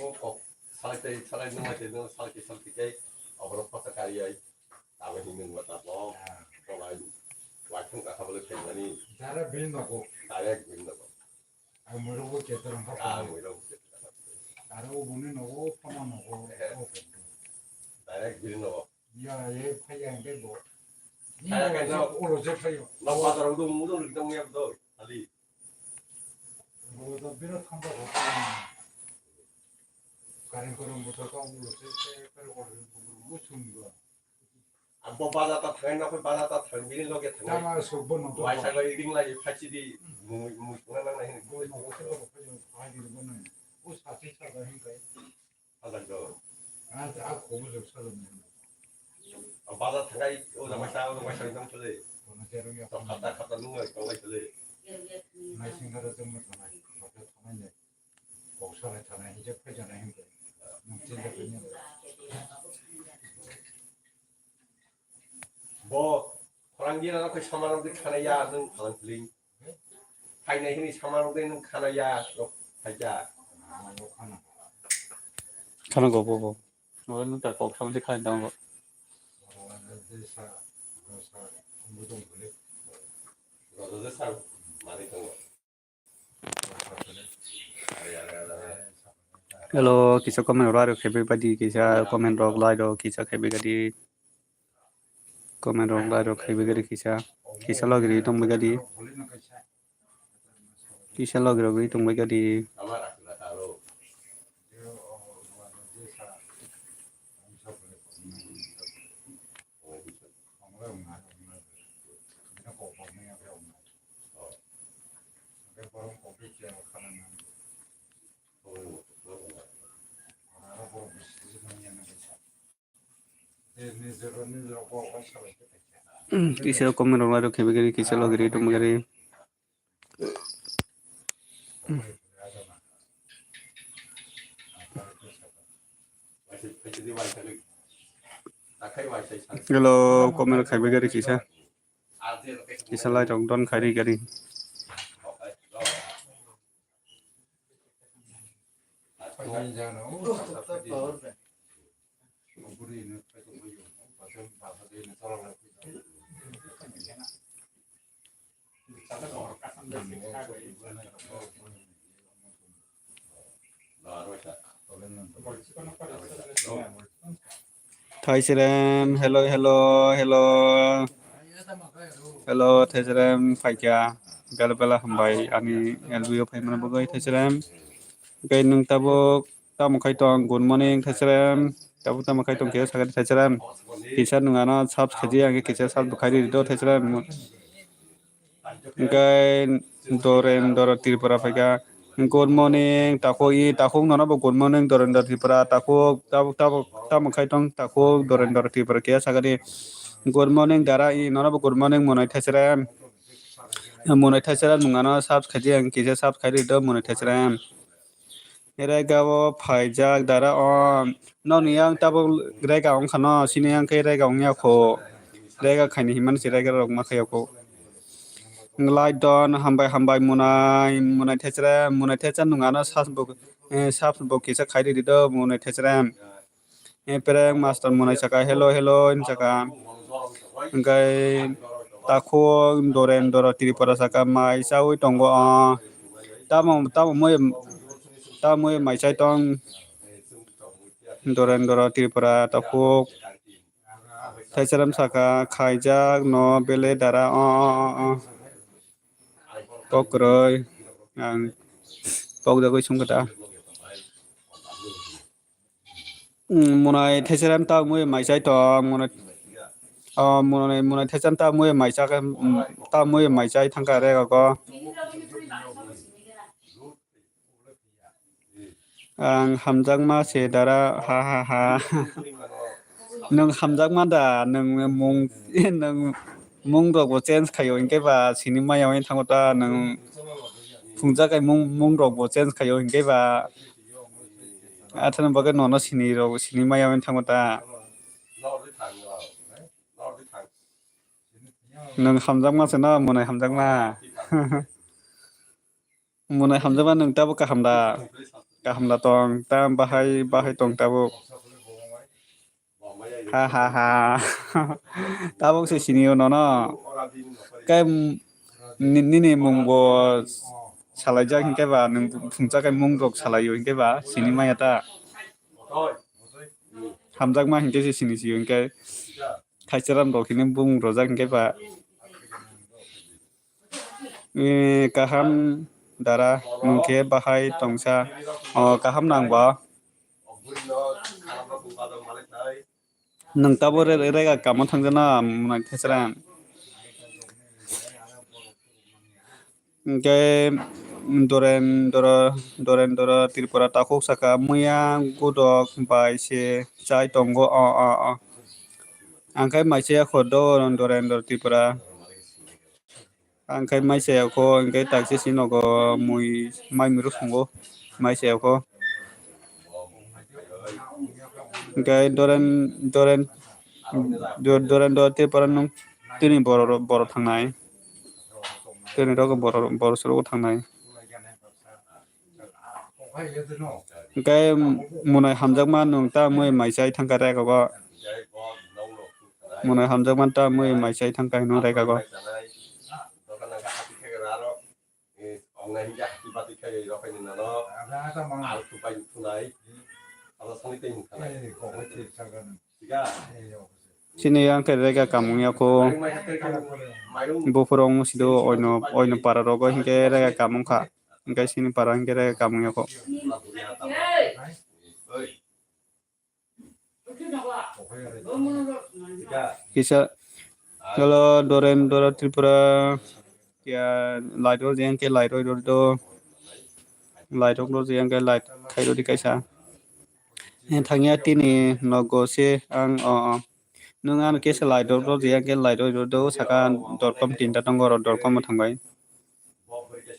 O kok salai tei salai nung lai tei nung salai tei salai tei oborok pata kari ai. Abo hinwi nung mata bo. Tolai. Waithung kaka bole khaimani. Direct bini nogo. Direct bini nogo. Ang mwrwkbo keto rang kha. Ah, mwrwkbo keto rang kha. Aro bini nogo, tamo nogo. Eh. O keto. Direct bini nogo. Ya, ye phaiya hwnkhe bo. Phaiya khe no. Ulo je phaiyo. No bazar o dong, dong, dong, ya, dong. Ali. Bo da bira thamba ko. Karen korong bo to ka ulo je, je, kare korong bo, bo sung go. Abo bazar ta thang, no, bazar ta thang, bini loge thang. Tama sok bo no. Wai sa ring lai phachi di, mu, mu, nang, nang, nang. Bo no, bo no, bo no. O sa chi sa ba hin kai. Sajak do. Ah, ah, khobor jok sajak nai. Ang bazar thangai, o jagao sa, o jagao sa, nang sole. Kono cherung ya. Tok khata, khata nung lai, tonglai sole. Nai singara jong ma thanai, bata thanai nai. Kok salai thanai, hijab phai janai hingke. Nung chinta kanya. Bo, khorang gina no koi samano di khana ya, nung khorang kling. Phainai hwnwi samarok de nwng khana ya, rok phaikha. Khana go bo bo. Oro nwng ta kok samani khana tang go. Rodo de sa mani tongo. Hello, kisa comment rok khepe badi, kisa comment rok like rok kisa khepe gadi. Comment rok like rok khepe gadi kisa. Kisa logiri tong gadi. Kisa logirogwi tongbaikha di. Kisa comment rok lai rok khepe gari kisa logiri tong gari. Hello, comment rok khepe gari kisa. Kisa lai rok don khairi gari. Thaiserem, hello, hello, hello. Hello, Thaiserem, phaikha. Bela bela hambai, ani L B O phaimani bagwi, Thaiserem. Hwnkhe nwng tabuk tamo khai tong? Good morning, Thaiserem. Tabuk tamo khai tong khe sakha di, Thaiserem. Kisa nwng ano subs khaidi, ang kisa subs bo khaidi do, Thaiserem. Hwnkhe Dorendra Tripura phaikha. Good morning, takhuk, i takhuk nono bo good morning, Dorendra Tripura, takhuk, tabuk, tabuk, tamo khai tong, takhuk, Dorendra Tripura khe sakadi. Good morning, dara, i nono bo good morning, Monai Thesrem. Monai Thesrem nung ano subs khaidi, ang kisa subs khaidi do, Monai Thesrem. Rega o phaijak dara o. Nokni yang tabuk rega wngkha no, sini yang khe rega wngya kho. Rega khaini himani se rega rok ma khaya kho. Lai don, hambai, hambai, Monai, Monai Thesrem, Monai Thesrem nung ano sas bo, eh, sas bo kisa khai ridi do, Monai Thesrem. Eh, prank master Monai saka, "Hello, hello," hin saka. Hwnkhe takhuk Dorendra Tripura saka, "Mai chaui tongo o." Tamo, tamo mui, tamo mui mai chai tong. Dorendra Tripura takhuk. Thaicharam saka, "Khaijak no bele dara o, o, o, o." Kok kwrwi, ang kok jagwi sungkha ta. Mm, Monai Thaicharam ta mui mai chai tong, Monai, o, Monai, Monai Thaicharam ta mui mai chai, mm, ta mui mai chai thangkha rega go. Ang hamjakma se dara, ha, ha, ha. Nwng hamjakma da, nwng mung, nwng mung rok bo change khaio, hinkhe ba sini maya wngwi thango ta, nwng phungjak kai mung, mung rok bo change khaio, hinkhe ba athani bagwi nono sini rok, sini maya wngwi thango ta. Nwng hamjakma se no, Monai hamjakma. Monai hamjakma nwng tabuk kaham da? Kaham da tong, ta bahai, bahai tong tabuk. Ha, ha, ha. Tabuk se sinio nono. Kai m-, ni-, nini mung bo salaijak hinkhe ba, nwng phungsa kai mung rok salaio hinkhe ba, sini maya ta. Hamjakma hinkhe se sini sio hinkhe. Thaicharam rok hini bung rojak hinkhe ba. Eh, kaham dara, nwng khe bahai tongsa, o, kaham nang ba? Nwng tabo re-, rega kamo thangjakna, Monai Thaicharam. Hinkhe Dorendra, Dorendra Tripura takhuk saka, "Muya godok bai se chai tongo, o, o, o." Ang khe mai chaya kho do, Dorendra Tripura. Ang khe mai chaya kho, hinkhe taksi si nogo mui, mai mui rw phungo, mai chaya kho. Hinkhe Doren, Doren, Do-, Dorendra Tripura nwng tini borok, borok thangnai. Tini rok borok, borok se rok thangnai. Hinkhe Monai hamjakma nwng ta mui mai chai thangkha rega go. Monai hamjakma ta mui mai chai thangkha hinwi rega go. Chini yang khe rega kamung ya kho. Buphuru wng sido oino, oino para rogo hinkhe rega kamung kha. Hinkhe sini para hinkhe rega kamung ya kho. Kisa, hello, Dorendra Tripura. Kya light rw jeng khe light rw do. Light rw jeng khe light khai rw di kaisa. Eh, thangya tini nogo se ang, o, o. Nwng ano kesa light rok rw jeng khe light rw do, saka dorkom tinta tongo, oro dorkom bo thangbai.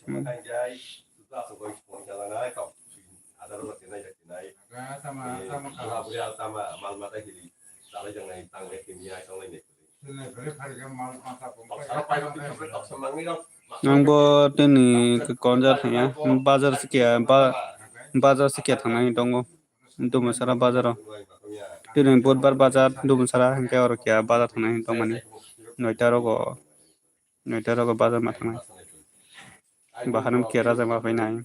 Hmm. Ang bo tini konja thangya, bazar sikya, ba-, bazar sikya thangnai tongo, Dumusara bazaro. Tini budbar bazar, Dumusara, hinkhe oro kya bazar thangnai tongmani, noita rogo. Noita rogo bazar ma thangnai. Baharwng kera jama phainai.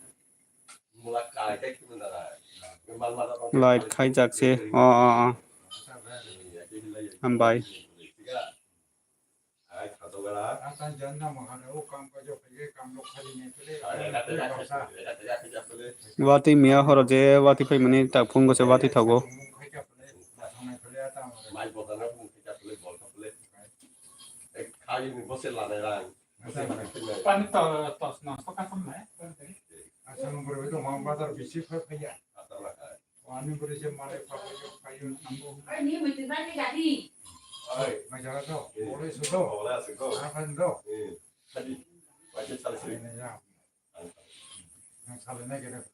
Light khaijak se. O, o, o. Hambai. Watwi miya horo je watwi phaimani tak phungo se watwi thogo. Pani to, tos no, soka sam nai. Asal nunggu itu mau bazar bisi kau kaya. Wani beri je mare pakai pakai nanggu. Ini mesti tadi tadi. Majalah tu, boleh sudah. Apa tu? Ini ya. Nang salai nai kene.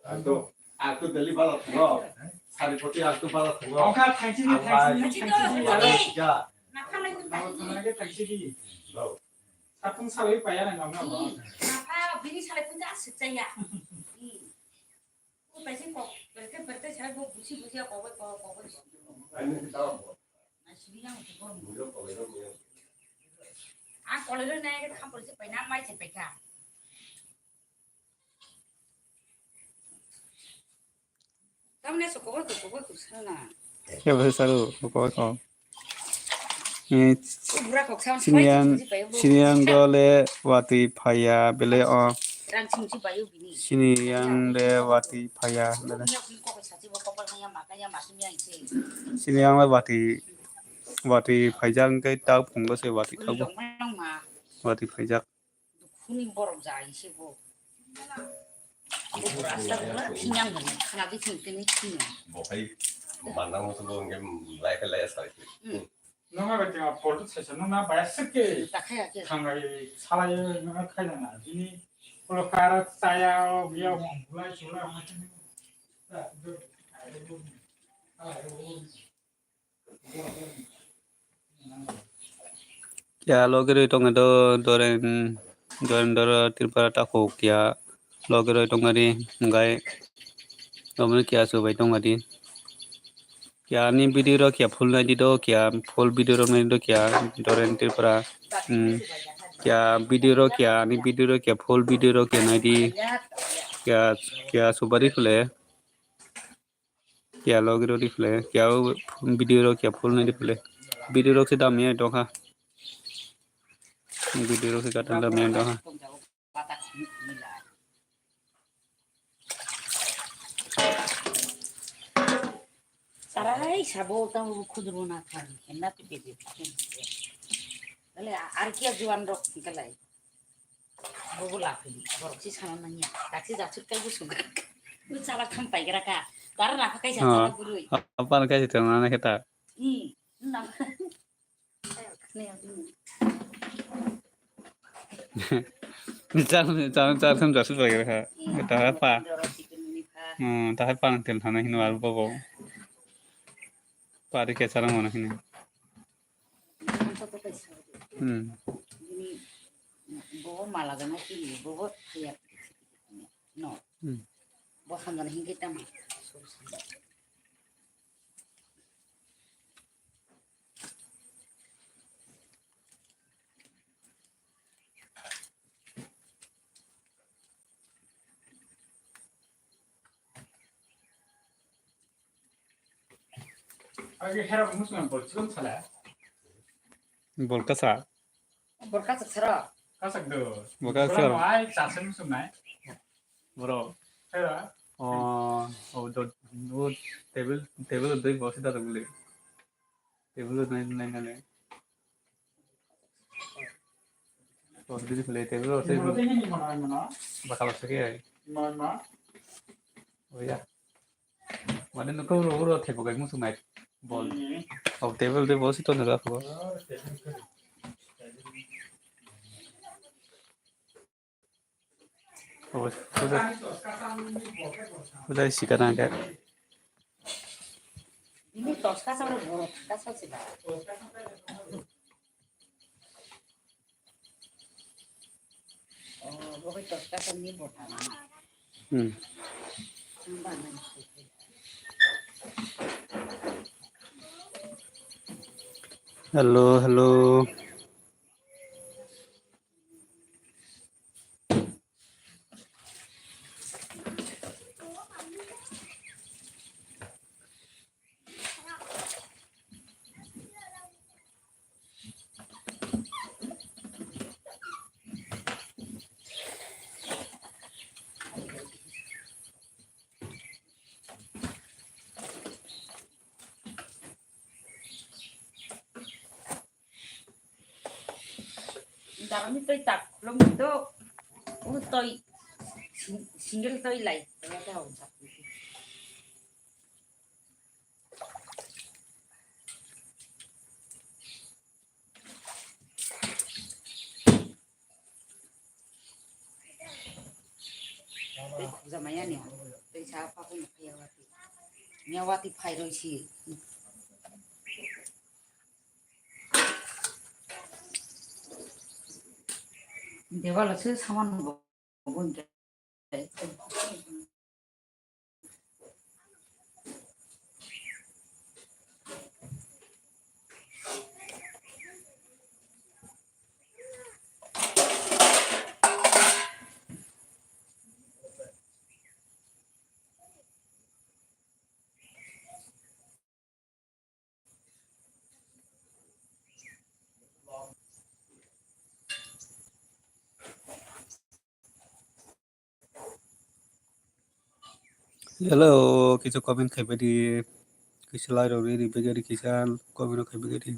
Aku, aku daily bazar thango. Sari poti aku bazar thango. Oka thangsini, thangsini, thangsini. Sika. Nang salai nai kene thangsini. Sapung salai paya nang nang. Napa bini salai pun asik saya. Ko kaisa kok, berke berke sai bo busi busi kok kok kok. Ani kita. Na sini yang ko. Mulia kolera mulia. A kolera na ke kham polisi pai na mai se pai ka. Tamne so kok kok kok sana. Khe bo saru kok kok. Eh, sini yang, sini yang dole watwi phaiya bele o. Sini yang le watwi phaiya bele. Sini yang le watwi, watwi phaijak hwnkhe ta phungo se watwi thago. Watwi phaijak. Dukhuni borok jai se bo. Bo rasta bo na phinyang bo khana di thing tini phinyang. Bo khai manang mo to bo nge lai khai lai sai. Hmm. Nung bai tengah poltu sesa nung na bai seke. Takhaya ke. Thangai salai nung khai na na. Bini ulo kara saya o biya mo bulai chula mo. Kya logi roi tongo do Doren, Doren doro Tripura takhuk kya logi roi tongmani hwnkhe omono kya chubai tongmadi. Kya ani video rok kya full naidi do kya full video rok naidi do kya Doren Tripura, hmm, kya video rok kya ani video rok kya full video rok kya naidi kya, kya chubai rikhle. Kya logi rw di phle, kya o video rok kya full nai di phle. Video rok se dam ya dong ha. Video rok se kata dam ya dong ha. Sarai sabo tang khudru na khan, enna tu bebe. Dale ar kya juan rok kalai. Bobo laphini, borok si sana nangya. Taksi jaksuk kai bo sung. Bo chala kham paigra ka. Dar na phakai sa chala burui. Apan kai se tong na kheta. Hmm. Na. Ni chal chal chal kham jaksuk paigra ka. Ta pa. Hmm, ta pa nang tel thana hinu al bobo. Pa de ke chala mona hinu. Hmm. Bobo mala gana kiri, bobo kaya. No. Hmm. Bo hamdan hingi tama. Agi hera musung bol chikon sala. Bol kasa. Bol kasa sara. Kasak do. Bol kasa sara. Ai chase musung nai. Bro. Hera. Oh, oh, do, do, table, table doi bosi da dogli. Table nai nai nai. Bakal segi ai. Oh ya. Mane nuko uro uro thepo kai musu mai bol. Oh, table de bosi to nara ko. Pujai sikana ke. Ini tos kasar, borok kasar sih. Oh, borok tos kasar ini borok. Hmm. Hello, hello. Aroni toi tak, lom to. O toi, sing-, single toi lai. Tei khukjamaya ni, tei sa pa khe nukya wati. Nya wati phai roi si. Debalo se saman bo. Hello, kisa comment khaibai di, kisa like rok ri bai di, kisa comment rok khaibai di.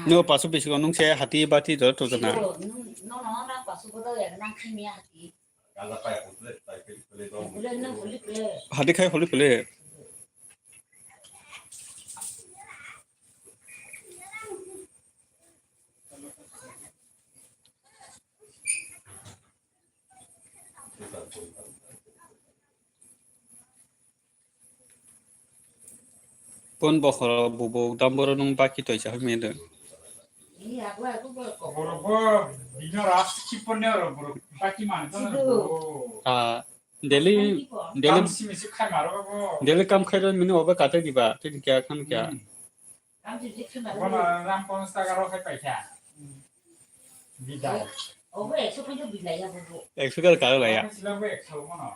No, paso bisingo nung se hati bati dor to jana. Hati khai holi pele. Pon bokhoro bubuk damboro nung baki toisa hoi mede. Borok bo bino ras kiponne oro borok baki mani to na. Ah, daily, daily, daily kam khai ro mini obo kate diba, tini kya khan kya. Bono ram ponchas taka rok hai paikha. Bidai. Obo ekso koi to bidai ya bobo. Ekso kar karo laya. Sila bo ekso bono.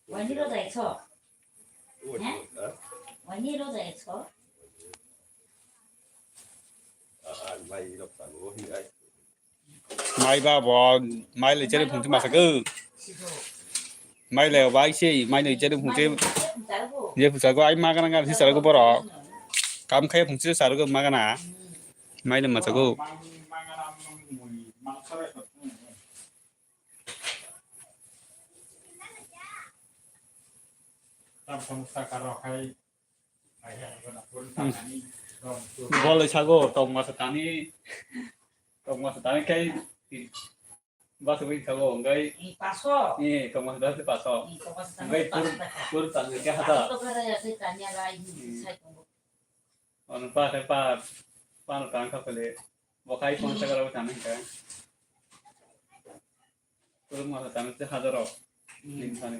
Wani roja ekso. He? Wani roja ekso. Mai ba bo, mai le chere phungchi masa go. Mai le bai se, mai le chere phungchi. Je phungsa go ai magana gan si sara go boro. Kam khai phungchi sara go magana. Mai le masa go. Bolai sago tong masa tani, tong masa tani kai basa bai sago ngai. Paso. Eh, tong masa tani paso. Ngai pur pur tani ke hata. Ano pa kai pa pa no tang ka pele. Bo kai phone sa karo tang ka. Kuruma sa tang se hazaro. Din sani.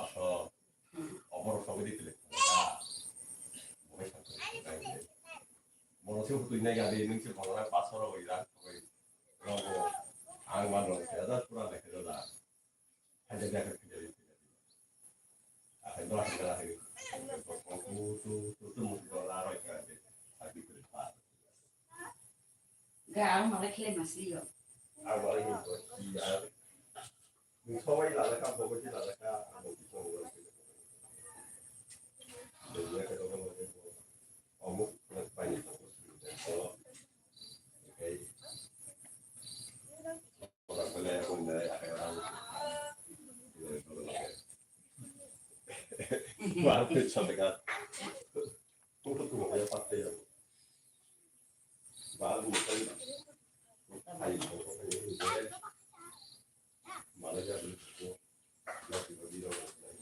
pasho. Oborok sogwi di kile. Boy sakhe. Bono se hutui nai gadi nung se bono pasho rogwi rak sogwi. Rogo ang mano se da pura lekhe da. Haja da khe da. Akhai dua khe da. Tu tu tu tu musi dola roi khe. Abi khe pa. Ga ang mala khele masli yo. Ang mala khele masli yo. Ni sawai lala ka, bobo si lala ka, ang mala khele masli yo. Dunia ka dogo mo mo. Omo na pani to ko si ko. Okay. Ora pele ko na ya ka. Wah, pizza de ka. Ko ko ko ya pa ya. Ba ko ko. Ai ko ko. Mala ya ko. Ya ko.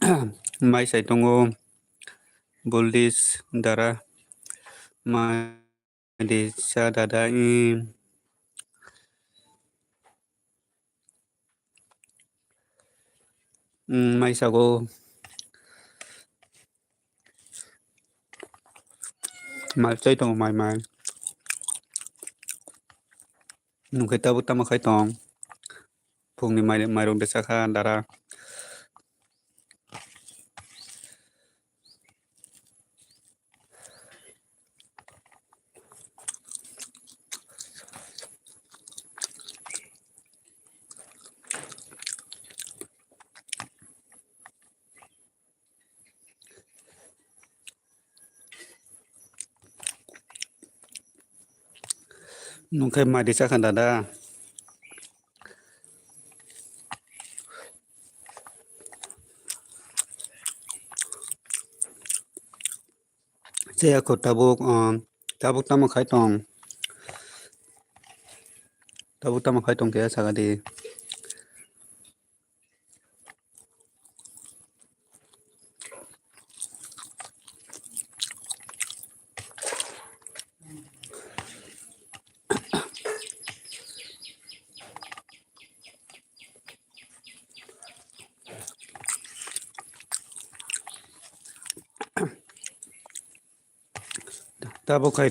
Mai sai tongo, Buldis dara. Mai di sa dada, i. Mm, mai sago. Mai chai tongo, mai, mai. Nung khe tabuk tamo khai tong? Phungni mai, mairok de chakha dara. Nung khe mai di chakha dada. Chaya kho tabuk, um, tabuk tamo khai tong? Tabuk tamo khai tong khe saka di. Tabuk khai,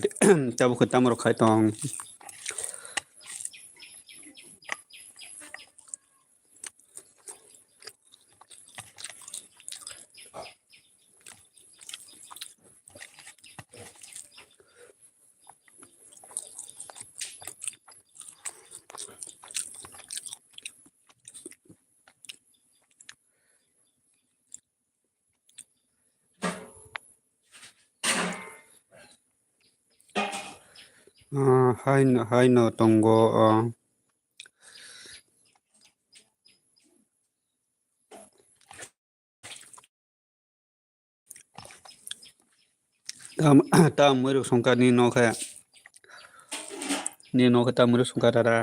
tabuk khai tamo rok khai tong? Ah, haino, haino tongo, ah. Tam, tam muiruk songkha ni nokhe. Ni nokhe tam muiruk songkha dada.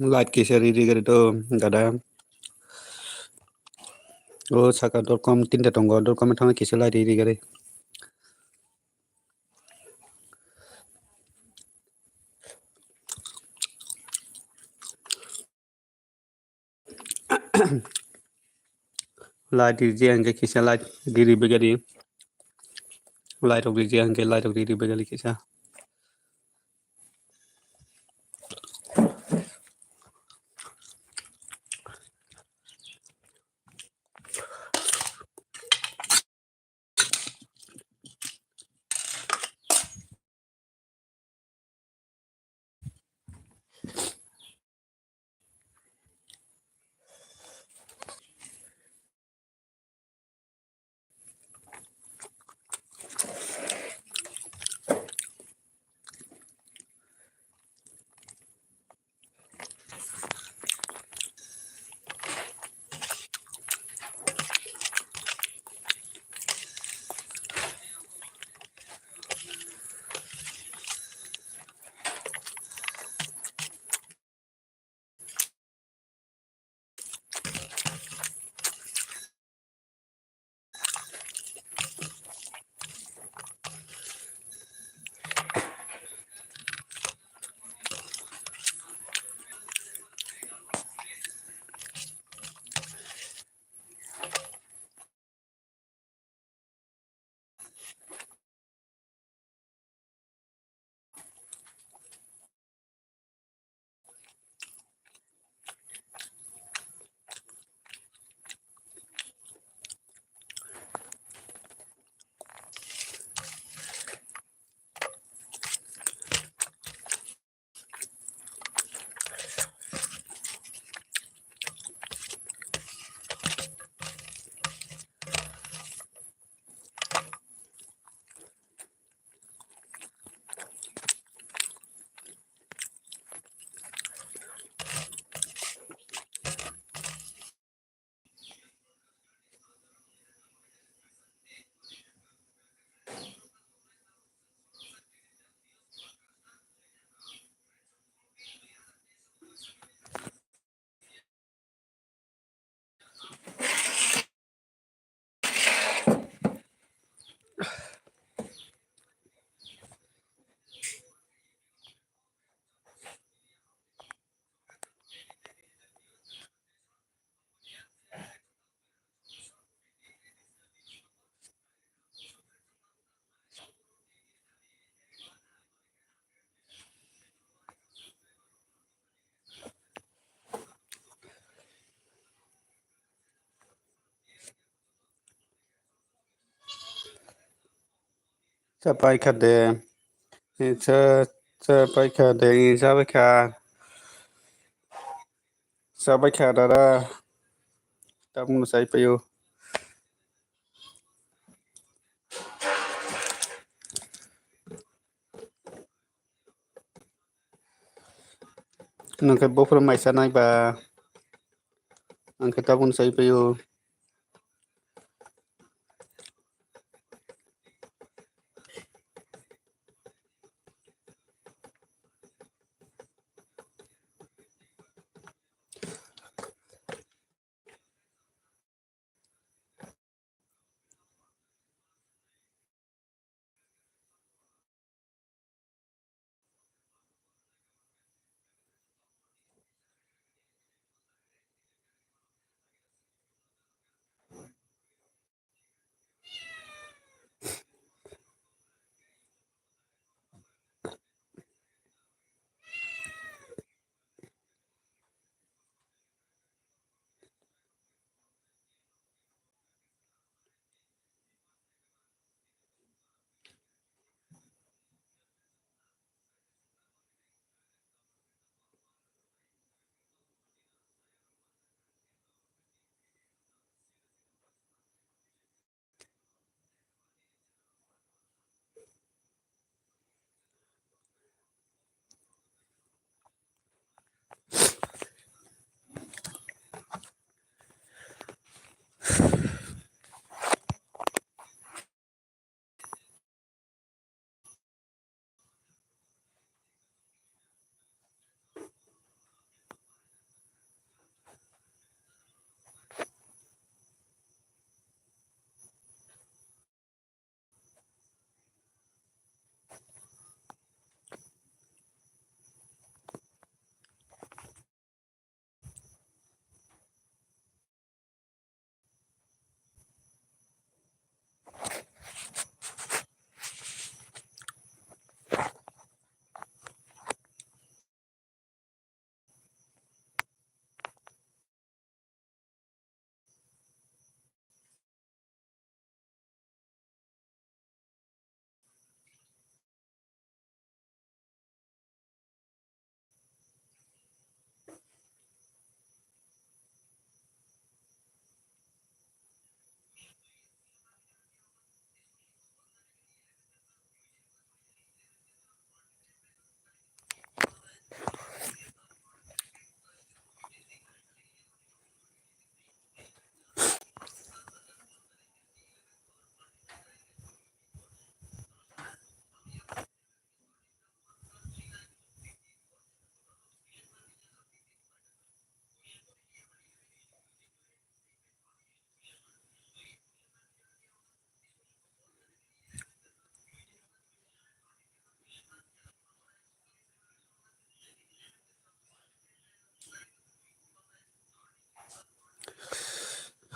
Light kisa riri gari to dada. O saka dorkom tinta tongo, dorkom thangna kisa light riri gari. Light riji hingke kisa light riri begari. Light rok riji hingke light rok riri begari kisa. Chapai kha de. Cha, chapai kha de. Chapai kha. Chapai kha dada. Tabukno chai paio. Nang khe bophuru mai chanai ba. Ang khe tabukno chai paio.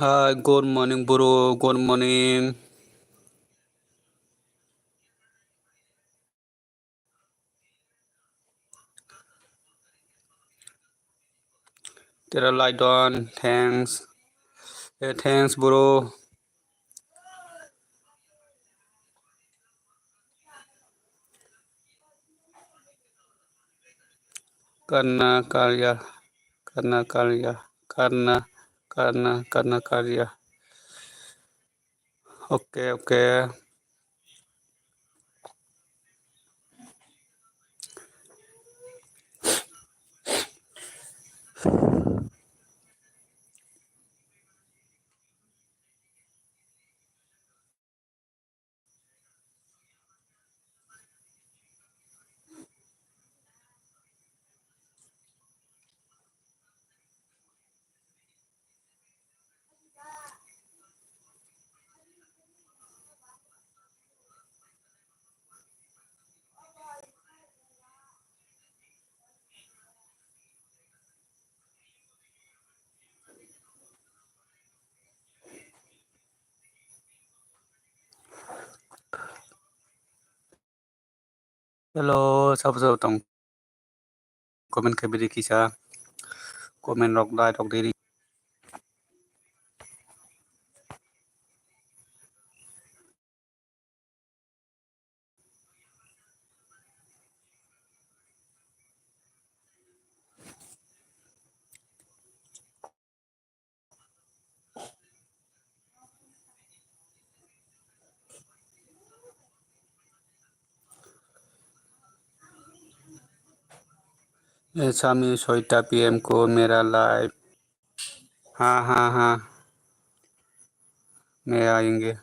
Hi, good morning, bro. Good morning. Tera Laidon, thanks. Eh, thanks, bro. Karna Karya, Karna Karya, Karna, Karna, Karna Karya. Okay, okay. Hello, sabo sabo tong. Comment khe bidi kisa. Comment rok dai rok diri. ए, शामी, सोइटा पीएम को मेरा लाइव। हाँ, हाँ, हाँ। मैं आएंगे।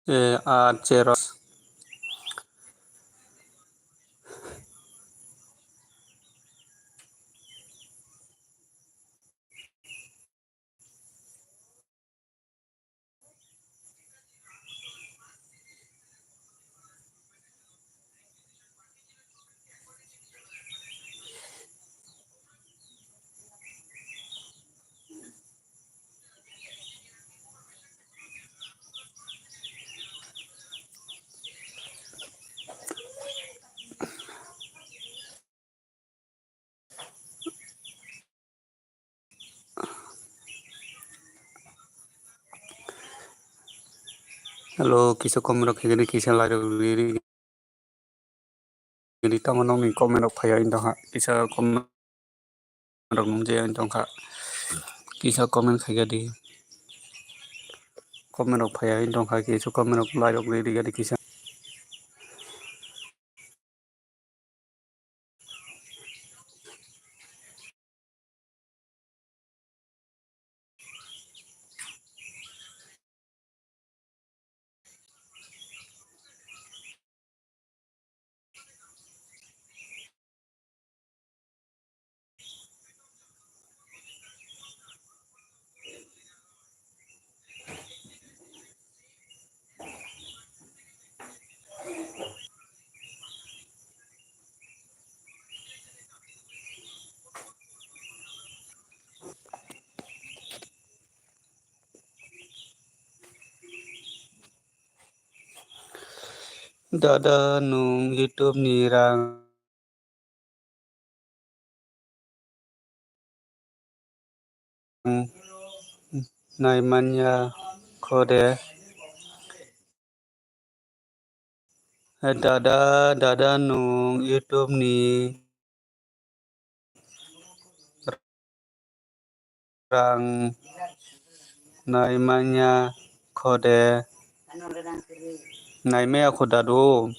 Eh, ar cheros. Hello, kisa comment rok khaikhe de, kisa like rok riri. Riri tamo nokni comment rok phaiya wng tongkha. Kisa comment rok nung je wng tongkha. Kisa comment khaikhe di. Comment rok phaiya wng tongkha, kisa comment rok like rok riri kisa. Dada, nwng YouTube ni rang naimanya kho de? Dada, dada, nwng YouTube ni rang naimanya kho de? Naimaya kho dadu.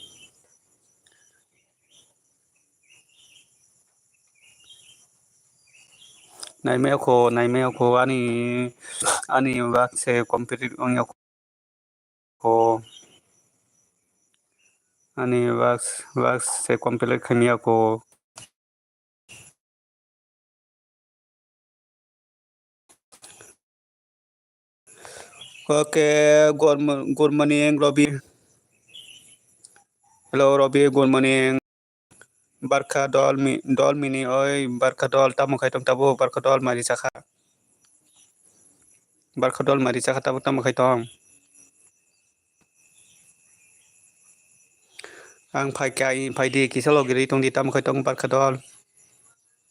Naimaya kho, naimaya kho, ani, ani work se complete wngya kho. Ani work, work se complete khaimaya kho. Okay, good mo-, good morning, Robi. Hello, Robi, good morning. Barkha dol mi-, dol mini oi, barkha dol tamo khai tong tabuk, barkha dol mari chakha. Barkha dol mari chakha tabuk tamo khai tong. Ang phai kha, phai di kisa logi ri tong di tamo khai tong barkha dol.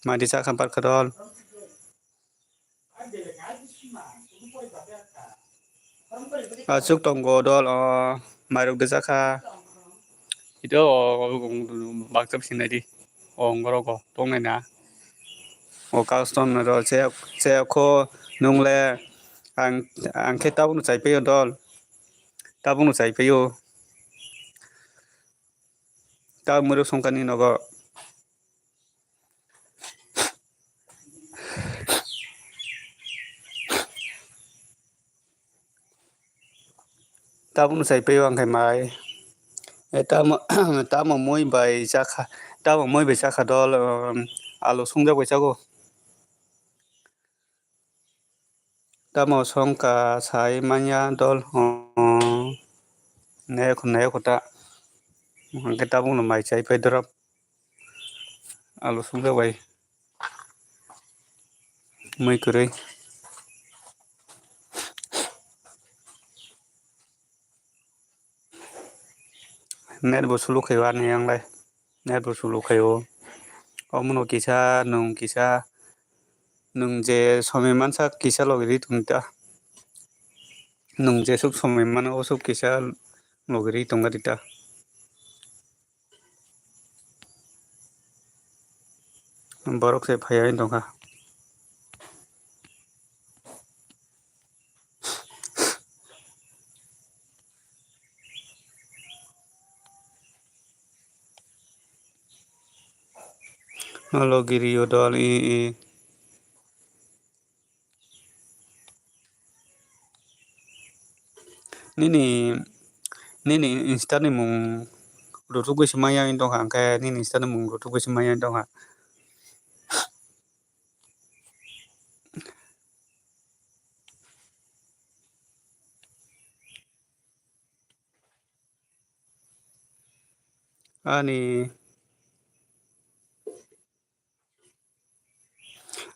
Mari chakha barkha dol. Aswk tongo dol, o, mairok dejak kha. Ito, o, o, baksa bisi nai di. O, ongorok o, tongnai na. O, custom ro, che, che kho, nung le, ang, ang khe tabuk no chai phaio dol. Tabuk no chai phaio. Tabuk mwrwk songkha ni nogo. Tabuk no chai phaio ang khai mai. E, tamo, tamo mui bai chakha, tamo mui bai chakha dol, um, Alu sungjak bai chago. Tamo songkha sai manya dol ho. Nayakho, nayakho ta. Hwnkhe tabukno mai chai pai dorop. Alu sungjak bai. Mui kwrwi. Net bo sulu khaio ani yanglai. Net bo sulu khaio. Omono kisa, nwng kisa, nwng je somoi mansa kisa logi ri tong ta. Nwng jesuk somoi mano osuk kisa logi ri tong di ta. Borok se phaiya wng tongkha. Olo giri o dol i i. Nini, nini Insta ni mung rutugwi se maya wng tongkha, hwnkhe nini Insta ni mung rutugwi se maya wng tongkha. Ani,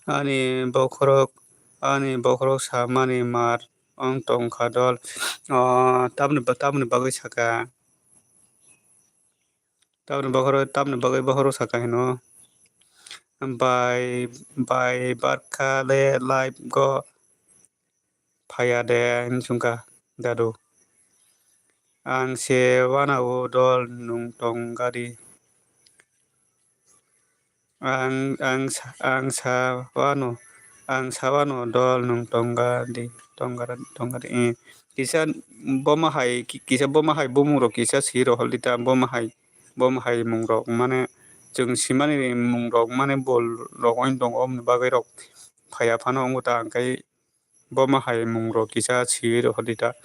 ani bokhorok, ani bokhorok samani mar wng tongkha dol. O, tamni, tamni bagwi sakha. Tamni bokhorok, tamni bagwi bokhorok sakha hino. Bai, bai barkha le live go phaiya de, hinwi swngkha dadu. Ang se wanao dol nwng tong gadi. Ang, ang sa, ang sa wano, ang sa wano dol nwng tong gadi, tong gadi, tong gadi. Eh, kisa boma hai, ki-, kisa boma hai bumung rok kisa si rohor di ta, boma hai, boma hai mung rok mane chwng simani mung rok mane bol rok oin tong oboni bagwi rok phaiya phano wngkha ta, hwnkhe boma hai mung rok kisa si rohor di ta.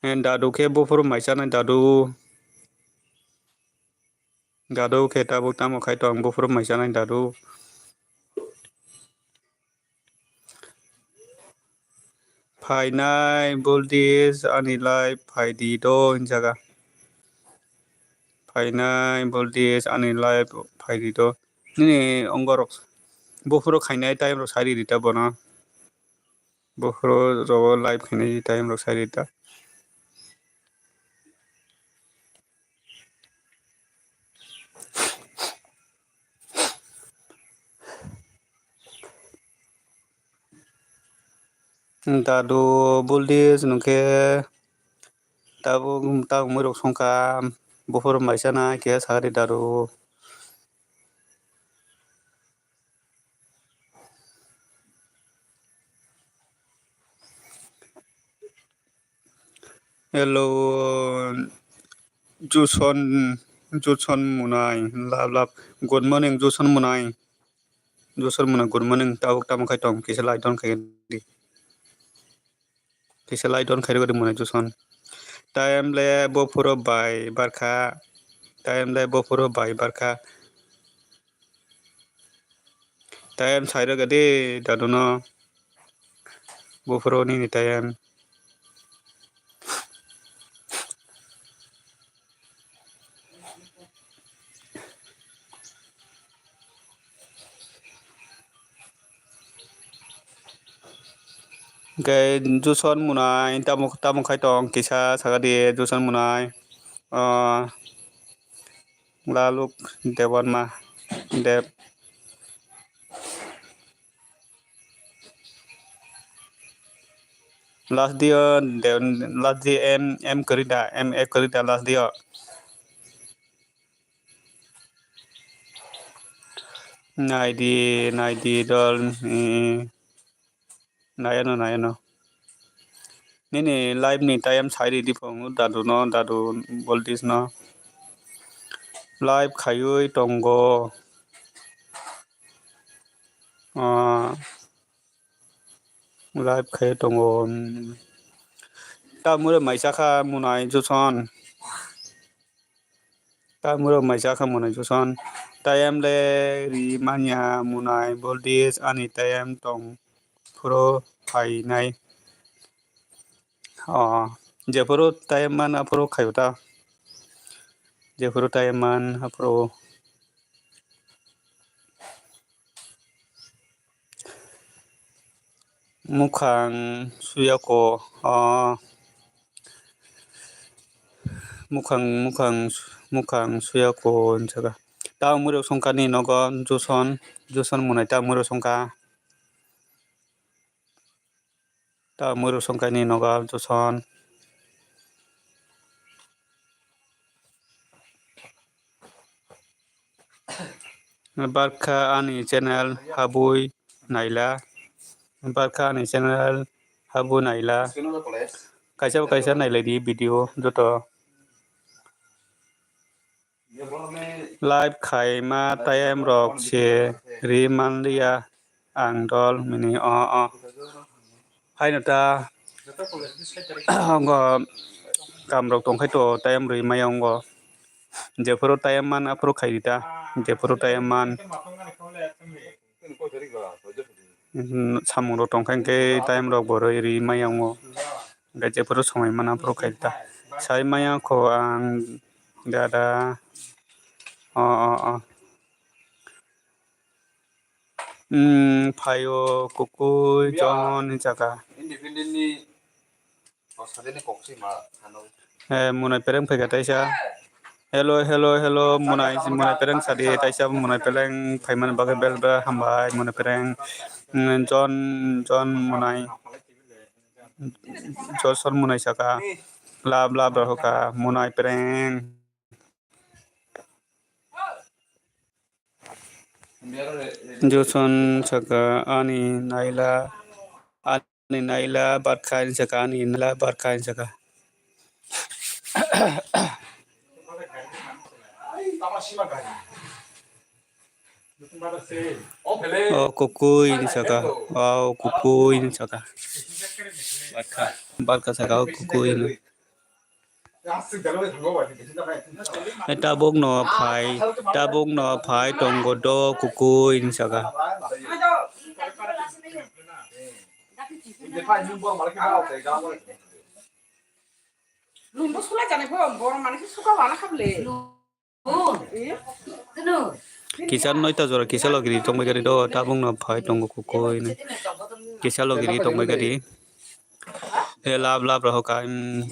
Eh, dadu khe buphuru mai chanai dadu. Dadu khe tabuk tamo khai tong buphuru mai chanai dadu. Phainai Buldis ani live phaidi do hinjaga. Phainai Buldis ani live phaidi do. Nini ongorok buphuru khainai time rok sai ridi ta bono. Buphuru rogo live khainai time rok sai ridi ta. Dadu Buldis nwng khe tabuk, tabuk mui rok songkha, buphuru mai chanai khe sakha di dadu. Hello, Juson, Juson Munai, love, love. Good morning, Juson Munai. Juson Munai, good morning. Tabuk tamo khai tong, kisa lai don khai di. Kisa lai don khai di Munai Juson. Time le buphuru bai barkha. Time le buphuru bai barkha. Time sai rwgadi daduno. Buphuru nini time. Hwnkhe Juson Munai tamo, tamo khai tong kisa sakha di Juson Munai. Ah, Laluk Debbarma Deb. Last dia, de, last dia M, M kwrwi da, M A kwrwi da last dia. Naidi, naidi dol, eh, nayano, nayano. Nini live ni time sai ridi phungo dadu no, dadu Buldis no. Live khaiwi tongo. Ah, live khaiwi tongo. Hmm. Tamure mai chakha Munai Juson. Tamurok mai chakha Munai Joson. Tayem le ri manya Munai Boldis ani tayem tong phuru phainai. O, jephuru tayem man aphuru khayo ta. Jephuru tayem man aphuru. Mukhang suyako, ah, mukhang, mukhang, mukhang suyako hinjaka. Ta muruk songkani nogo Joson, Joson Munai ta muruk songka. Ta muruk songkani nogo Joson. Barkha ani channel habwi naila. Barkha ani channel habwi naila. Kaisa bo kaisa nailai di video joto. Live khaima time rok se ri manliya ang dol mini o o. Haino ta ongo kam rok tongkhai to time rwi maya ongo. Jephuru time man aphuru khai rita, jephuru time man. Samung rok tongkha hwnkhe time rok bo rwi rwi maya ongo. Hwnkhe jephuru somoi mana aphuru khai rita. Sai maya kho ang dada. O o o. Phaio kukui Jon hinjaka. Eh, Munai Pereng phaikha taisa. Hello, hello, hello, Munai, Munai Pereng sadi taisa, Munai Pereng phaimani bagwi bel bel hambai, Munai Pereng, mm, Jon, Jon Munai, Joson Munai saka, lab, lab, rohoka, Munai Pereng. Joson saka ani naila, ani naila barkha saka ani naila barkha saka. O kukui saka, o kukui saka. Barkha, barkha saka o kukui. Tabuk no phai, tabuk no phai tongo do kukui hinwi saka. Kisa noita jora kisa logi ri tongbai kari do, tabuk no phai tongo kukui hinwi. Kisa logi ri tongbai kari. E lab lab rohoka, mm,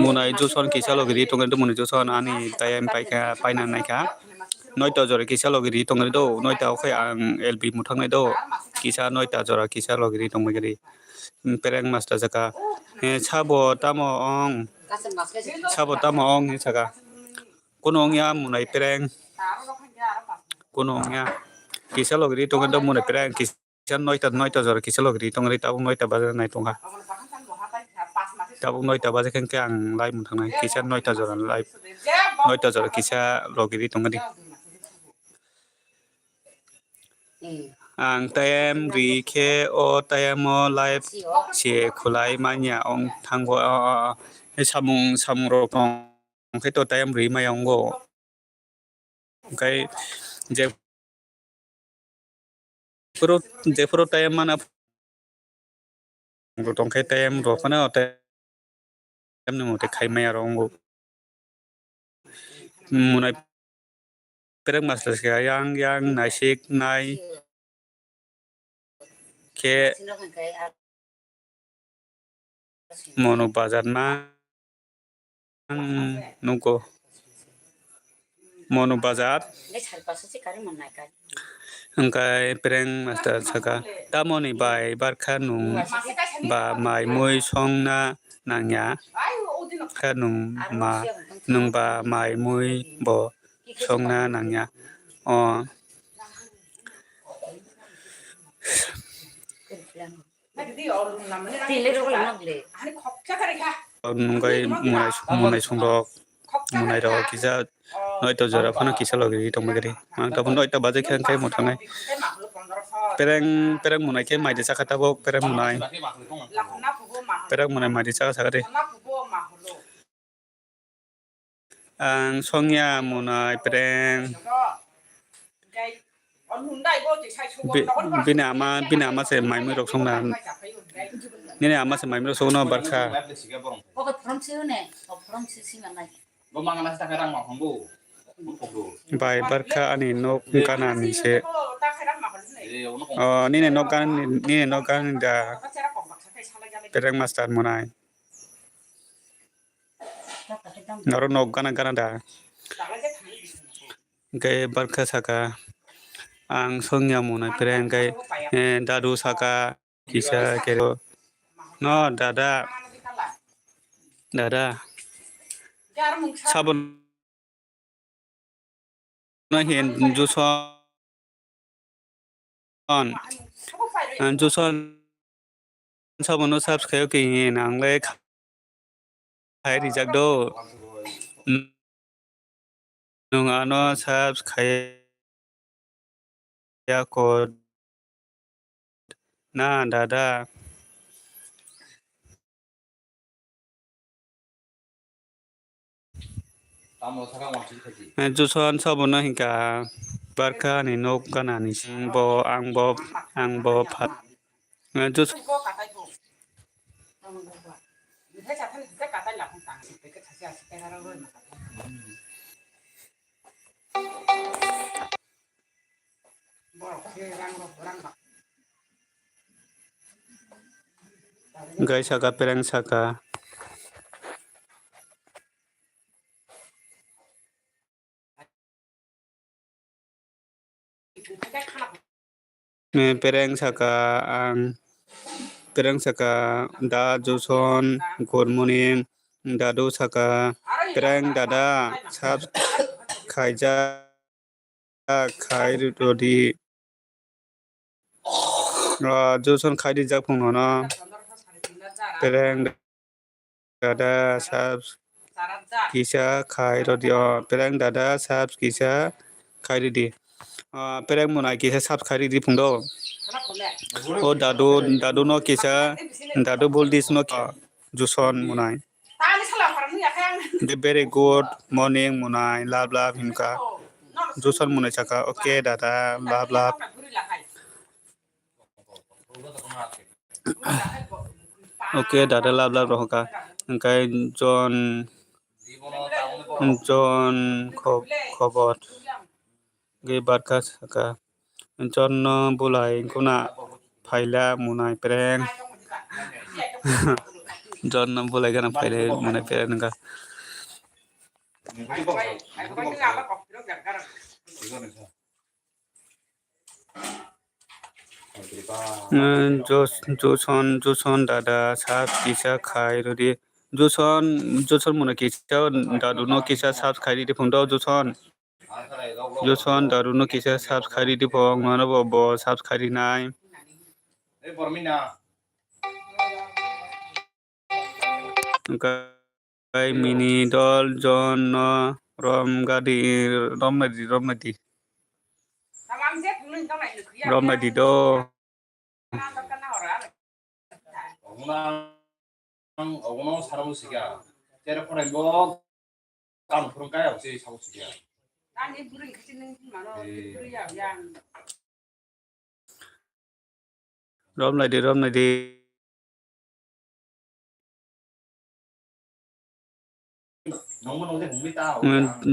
Munai Joson kisa logi ri tongwi do, Munai Joson ani time paikha, paina naikha. Noita jora kisa logi ri tongwi do, noita o khe ang L B mwthang nai do. Kisa noita jora kisa logi ri tongwi kari. Mm, Pereng master jaka. E sabo tamo ong. Sabo tamo ong hinwi saka. Kuno ongya Munai Pereng. Kuno ongya. Kisa logi ri tongwi do Munai Pereng. Kisa Kisa noita, noita jora kisa logi ri tongri, tabuk noita baja nai tongkha. Tabuk noita baja khe, khe ang live mwthang nai, kisa noita jora live, noita jora kisa logi ri tongri. Ang time ri khe o time o live se khulai manya ong thango, o, o, o, samung, samung rok tong khe to time ri maya ongo. Hwnkhe je phuru, je phuru time mana tongkhe time rok phano time ni mote khai maya rok wngo. Munai perek masla se yang yang naisik nai khe mono bazar ma ang nugo. Mono bazar. Hwnkhe pereng master saka, tamoni bai barkha nung ba mai mui songna nangya? Kha nung ma, nung ba mai mui bo songna nangya. O. Nungkai munai, munai sungrok, munai rok kisa noito jora phano kisa logi ri tongbai gari. Ang tabuk noito baje khe ang khe mwthangnai. Pereng, pereng munai khe mai de chakha tabuk, pereng munai. Pereng munai mai de chakha sakha de. Ang songya munai prank. Bi-, bini ama, bini ama se maimui rok songna. Nini ama se maimui rok songno barkha. Bai barkha ani nok gana ni se. O, nini nok gana ni, nini nok gana ni da. Prank master munai. Noro nok gana gana da. Hingke barkha saka, ang songya munai prank hingke, eh, dadu saka, kisa kero. No, dada. Dada. Sabon no hin juson. Juson. Sabono subscribe khe hin ang le khai rijak do. Nwng ano subscribe ya ko na dada. Eh, Juson sabono hingka barkha ni nok gana ni sing bo ang bo ang bo phat. Eh, Jus- Gai saka, pereng saka. Eh, pereng saka ang, pereng saka da Juson, good morning, dadu saka, pereng dada, sab khaijak. Khai rodi. Ah, Juson khai rijak phung nono. Pereng dada subs kisa khai rodi. Oh, pereng dada subs kisa khai rodi. Ah, pereng munai kisa subs khai rodi phung do. O dadu, dadu no kisa, dadu buldis no kisa. Juson munai. The very good morning munai, love love hinka. Juson munai saka, okay dada, love love. Okay dada, love love rohoka. Hingkai John, John kho-, khobor. Ge barkha saka. Jonno bulai guna phaila munai pereng. Jonno bulai gana phaila munai pereng nangkha. Jos-, Joson, Joson dada sab kisa khai rodi. Joson, Joson muna kisa dadu no kisa sab khai rodi phung do Joson. Joson dadu no kisa subscribe di phung, nono bo, bo subscribe nai. Kai mini dol jon no rom gadi, rom nadi, rom nadi. Rom nadi do. Ogono, ogono saro sika. Tere korai bo kam phurung kaya se sabo sika. Ani buri kiching mano, eh, buri ya, ya. Rom lai di, rom lai di.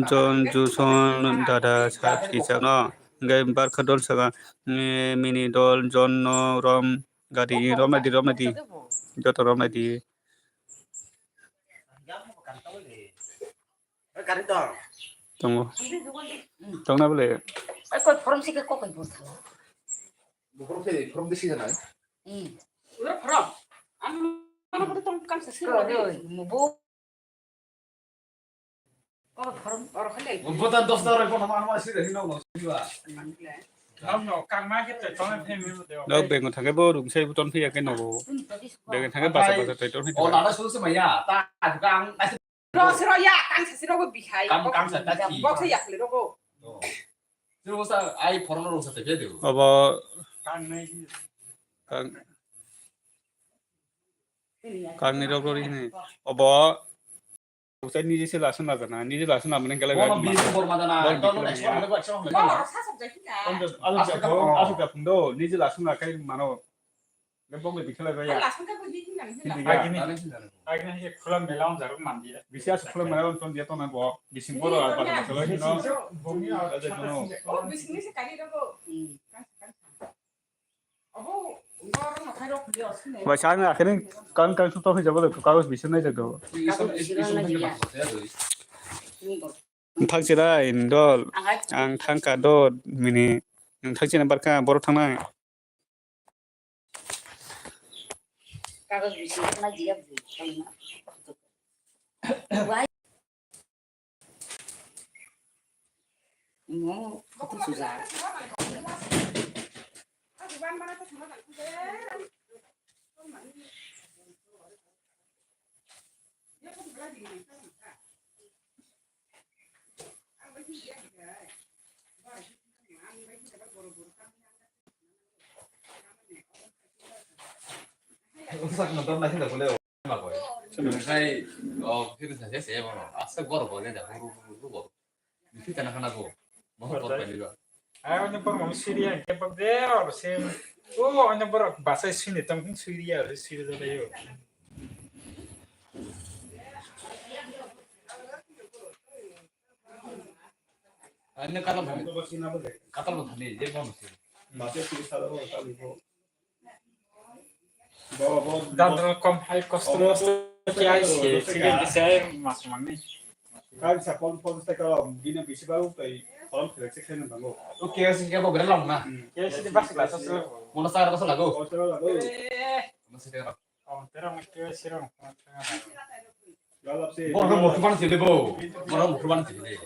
Jon Joson dada sab kisa no. Hingke barkha dol saka, eh, mini dol jon no rom gadi rom nadi, rom nadi. Joto rom nadi. Tongo. Tongna bole. Botan dos ta roi bono ma ma sida hino no siba. Nok bengo thangke bo rung sai buton phiya ke nogo. Bengo thangke basa basa tei ton phiya. O lada su se maya ta kang. Ro siro ya kang sa siro bo bihai. Kam kang sa ta ki. Bok sa yakli rogo. Siro sa ai phone ro sa te de. Obo kang nai. Kang, kang ni rok ro ri ni. Obo Usai nije se lasun na jana, nije lasun na mane gele. Bono bini bor ma jana, bor tono bini na ya. Song na song na. Asuk da phung, asuk da phung do, nije lasun na kai mano. Bebok le bikhala ba ya. Lasun ka bo di hinang. Agini, agini hai khulam mela on jaruk man dia. Bisi asuk khulam mela on ton dia to na bo. Bisi boro al pa na solo hino. Aje kono. Oh, bisi ni se kari rogo. Bai sa ang akhirnya kan kan suto hoi jabo le kagos bisi nai jabo. Thang sira indol. Ang thang ka do mini. Ang thang sira barka boro thangnai. Kagos bisi nai jia. Wai. Mo, kati suja. Sak nonton na hinda kule. Hai, oh, kiri sa se se bono. Asa gor gor ya, huru huru huru gor. Misi tana kana go. Mohor gor pali ba. Ai, onye bor mami siri ya, ke bak de or se. O, onye bor basai sini tong siri ya, siri da yo. Ani katal thani, katal thani, je bono siri. Basai siri sa da bo ta bo. Dandro kom hai kosto mosto ki ai se, sige kisa ai mas mangni. Kaisa pon pon ta ka bini bisi ba u tai pon kre se kene bango. O K S ke bo gra long na. Ke si de bas la sa. Mono sa ra sa lago. Ko sa lago. Mono sa ra. Oh, tera mo ke si ro. Borok no mukhubani sile bo. Borok mukhubani sile.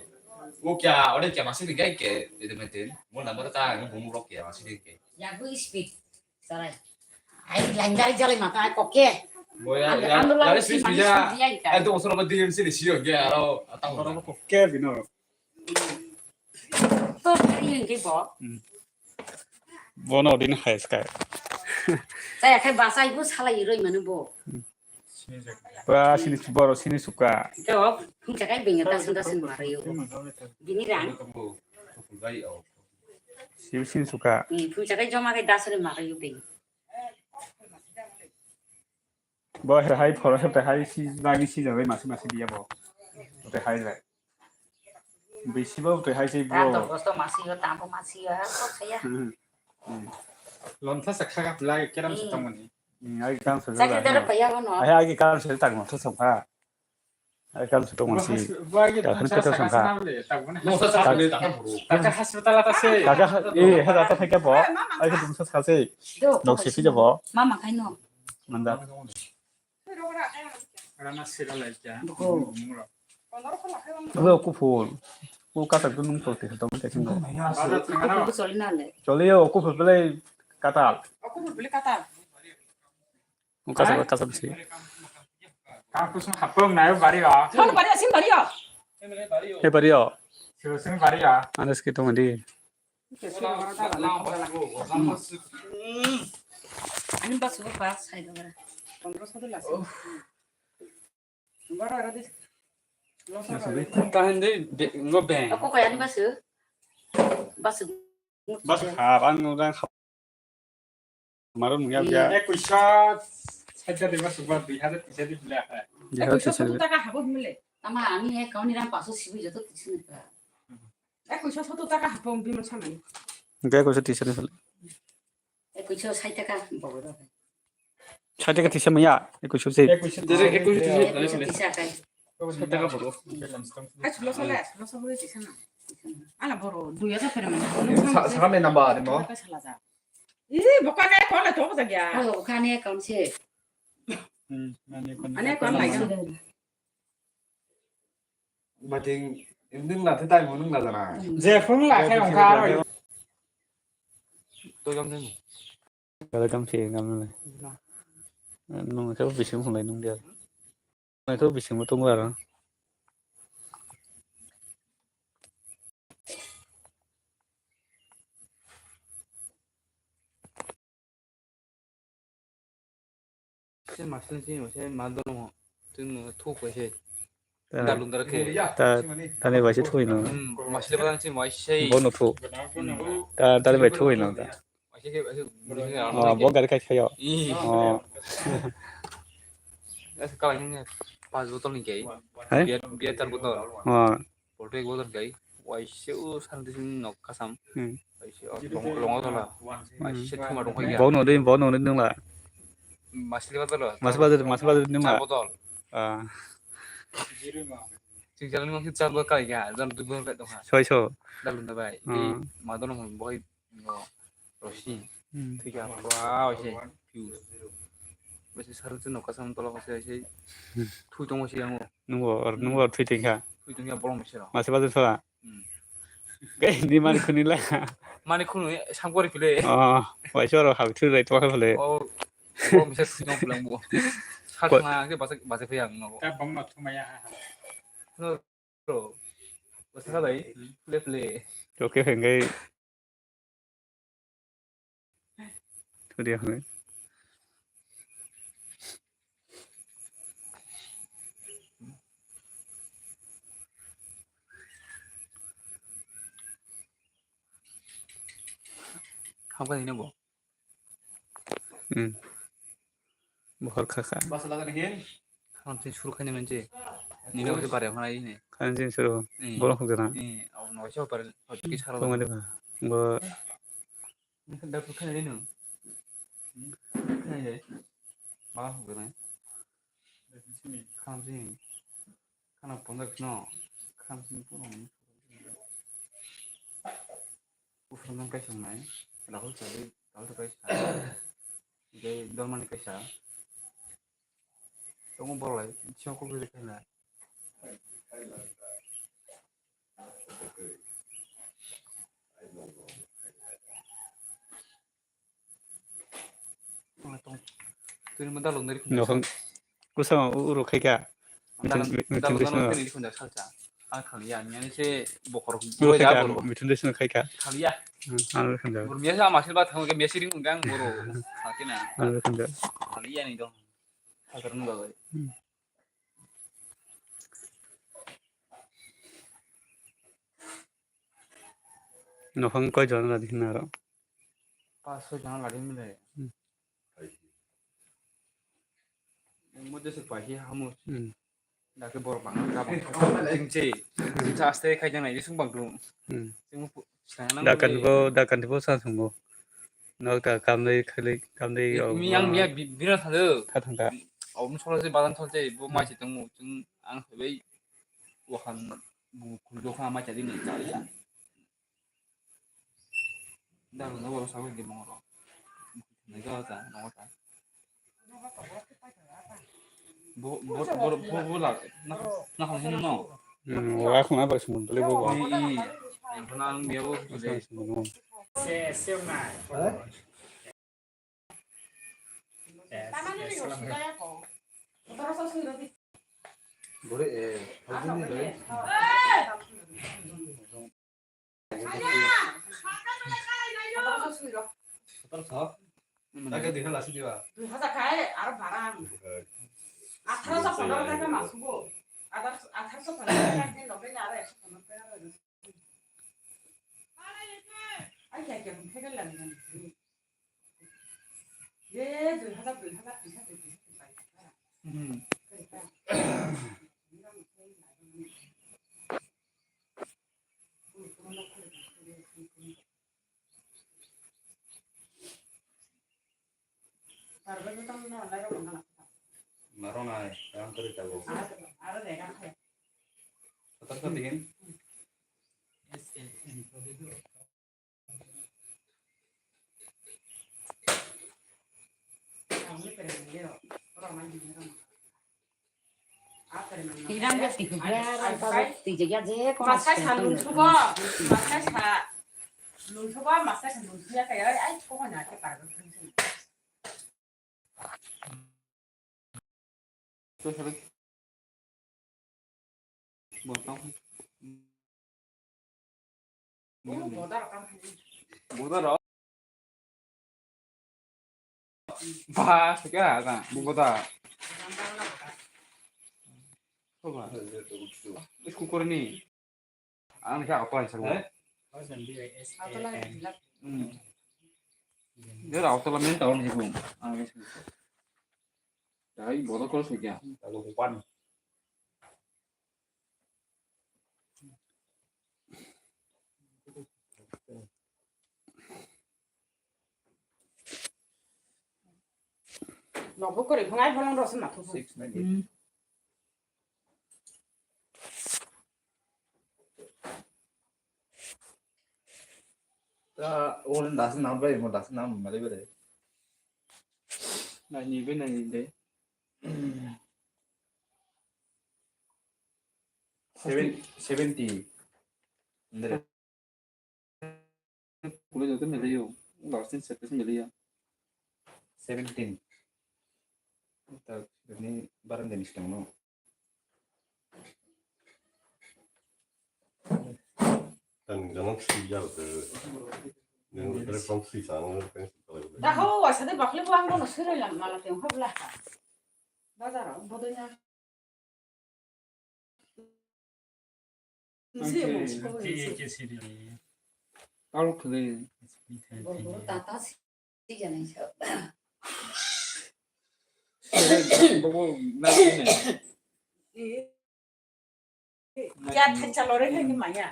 O kya, ore kya masi ni gai ke, ede meten. Mo number ta, mo bumu rok kya masi ni ke. Ya bu speed. Sarai. Ai, lanjari jale mata ai koke. Boya, ando, ya, ando ya, lagi speed speed ya. Speed ya, kan? Ai, to usoro ba din sini sio ge aro atang. Oro koke bino. To hari yang ke bo. Hmm. Bono din hai skai. Saya kai basai bu salai roi manu bo. Pura sini boro sini suka. Ke o, phung chakai bengya dasun dasun marayo. Bini rang. Siu sin suka. Hmm, phung chakai joma kai dasun marayo beng. Bo he hai phoro he hai si lagi si jabai masi masi dia bo. Te hai lai. Bisi bo te hai si bo. Tam to kosto masi yo, tam bo masi yo, ha, kok saya. Hmm. Hmm. Lon thasa khaga phlai keram se tongmani. Hmm, ai kam se. Sakri dara paya bono. Ai ai kam se tang mo thasa kha. Ai kam se tongmani si. Bo ai ta khani kota sangkha. Taka hospital ta se. Taka ha-, eh, ha ta thake bo. Ai ke dum sa se. Nok se phi bo. Mama khaino. Manda. Rana sira lai kya? Buko. Mura. Alo kuphur. Ku katak tu nung to te to te singo. Bazar thangano. Kuphur choli na le. Choli yo kuphur bele katal. Kuphur bele katal. Ku katak katak si. Ka kusum hapung nayo bari ba. Kono bari asim bari yo. He bari yo. Silo sim bari ya. Anas ki to mandi. Ani basu ba sai do bara. Pondro sadu lasi. Bara ara dis. Tahan dei, de, ngo beng. Ako kaya ani basu. Basu. Basu ha, ang orang ha. Maru nungya ya. Ekuisho saita de basu ba dui hajar tisa di bela ha. Dui hajar tisa. Ekuisho taka habo himle. Tama ani account ni rang paso sibi joto tisa ni ka. Ekuisho soto taka hapung bimal samani. Hingke ekuisho tisa ni sale. Ekuisho sai taka bobo rok. Sai taka tisa maya, ekuisho se. Ekuisho tisa. Ekuisho tisa kai. Sai taka bobo. Hai sulo sale, sulo sale tisa na. Ala boro, duya ta pera mana. Sa-, same namba ni mo. Ih, bukan ya, kau lah tu apa saja? Oh, bukan ya, kamu sih. Hmm, mana kau ni? Ane kau lah ya. Bating, indin na te tai mo nung na jana. Je phung la khe ongkha. To jam den. Kala kam se kam le. Nung khe bising phung lai nung dia. Nung khe bising mo tung aro. Se masini sini se ma dono. Tini thuk bai se. Ta, dalun dara khe. Ta, tani bai se thui no. Hmm, masle badang se mai sei. Bo no thu. Hmm. Ta, tani bai thui no ta. Mai se khe, mai se, mai se, oh, bo gari khai khayo. Ih. Oh. Ese kala ni pas botol ni kai. Hai? Biar, biar tar botol. Oh. Poltwi ek bodol kai, waise o santi sini nok kasam. Hmm. Waise o long, long o tola. Waise thuma dong kaya. Bo no de, bo no de nung la. Masli ba tola. Mas ba de, mas ba de nung la. Bodol. Ah. Sing jalan ngok sih char bodol kai ya, dan tu bodol kai dong ha. Soi so. Dalun da bai. Hmm. Di madon ngok boy. No, rosi. Hmm. Thwi kha, wow, se, piu. Bese sarung se nokha sam tola se, se, hmm, thui tongo se yango. Nungbo, or, hmm, nungbo thui tongkha. Thui tongkha bolong bese rok. Mase bazar sala. Hmm. Gai, ni mani khuni la. Mani khunu, eh, sam kori pile. Oh, waisa ro hak thui rai tongkha pile. Oh, bolong bese thui tong pulang bo. Sat ko- ma ke basa, basa phai ang no. Ta bang ma thumaya ha ha. No, bro. Basa lai, pile pile. Oke, henggai. Thudi hwnwi. Hamkha hino bo. Hmm. Bohor kha kha. Basa laga ni hin. Khamsini suru khaina manche. Nini wngkhe bare hwnai hini. Khamsini suru. Hmm. Bolong hokjana. Hmm. Abo no waisa bare. Hojki sara. Tongmani ba. Bo. Nini khe daktor khaina rino. Khaina. Ma hokjana. Khamsini. Khana ponda khno. Khamsini pono. Uphranjang kaisa wngnai, Rahul Chaudhary, Rahul kaisa, tei Dolmani kaisa. Tongo borok lai, siyang kok ri khaina. Tini mo dalok nari khum. Nokhang kusama u-, uro khaikha. Dalok, mithun dalok, dalok desno. Tini khum salsa. Ang khaliya, ani ani se bokhorok uro khaikha, mithun desno khaikha. Khaliya. Hmm, ang khum jago. Bor miya sa masin ba thang ke miya siring undang boro. Sakina. Ang khum jago. Khaliya ni dong. Sakar nung babai. Hmm. Nokhang koi jona ladi hwnna aro? Pas soi jona ladi hwnle. Hmm. Mo jese pahi hamu. Hmm. Dake borok bang ka bang. Jingche. Jingche aste khai jana isung bang dum. Hmm. Jing pu-, sanga nang dakan bo, dakan bo sa sungo. Nok ta kamdai khali, kamdai. Mi, mi yang mi ya bi-, bira thado. Tha thangka. Om solo je badan thol je bo mai se tong jing ang bai. Wahan bu kunjo kha ma chari ni chari ya. Dang no bo sawi di mong ro. Nai ga ta no ta. Bo bo bo bo bo la na na khon no. Hmm, wa khon ba sum le bo. Ni i. Ang khon ang dia bo de. Se se na. Hmm. Narona, yang kiri jago. Kotor kotor ini. Hirang gas di kubra, ran pa twi je ya je ko. Masai sa lung thugo, masai sa lung thugo, masai sa lung thuya kaya ai ko na ke par. Boda rok. Ba, sika, ta, boda. Kukurni. Ang khe auto hai sabo. Auto line. Hmm. Dia auto line tahu ni. Ang khe. Dai bodo kol sujya. Tahu pan. Nokbo kwrwi phung ai bolong rw se ma thupha. Six ninety-eight. Ta, o das nam bai mo das nam mari bere. Nai ni be nai ni de. Seven, seventy. Ndre. Kule joto mele yo. Last in set mele yo. Seventeen. Ta ni barang de miskan no. Ang jangan sih ya ke. Yang terus kong sih sana kan. Dah kau wasa de bakle buang kono siroi lang malah tiang hop lah. Bazar bodohnya. Tao khwlwi. Tata si janai sa. Bobo na ne. Ya thacha lore khe maya.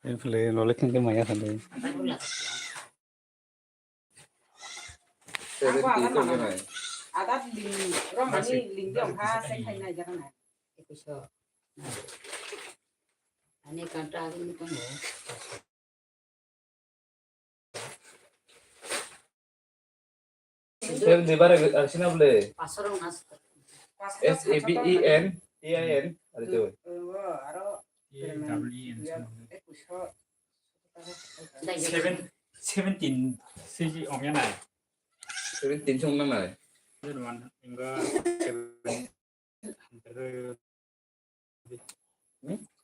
Em phale lole khe maya khale. Seventy to nai. Ada ling, romani ling dia ha, saya khai nai jaga nai. Ekuso. Ani kanta aku ni kan. Seventy bare arsina bole. Pasarong nas. S A B E N T I N. Ada tu. Aro. Ekuso. Seven, seventeen siji ongya nai. Seventeen song nang nai. Seven one, enggak seven.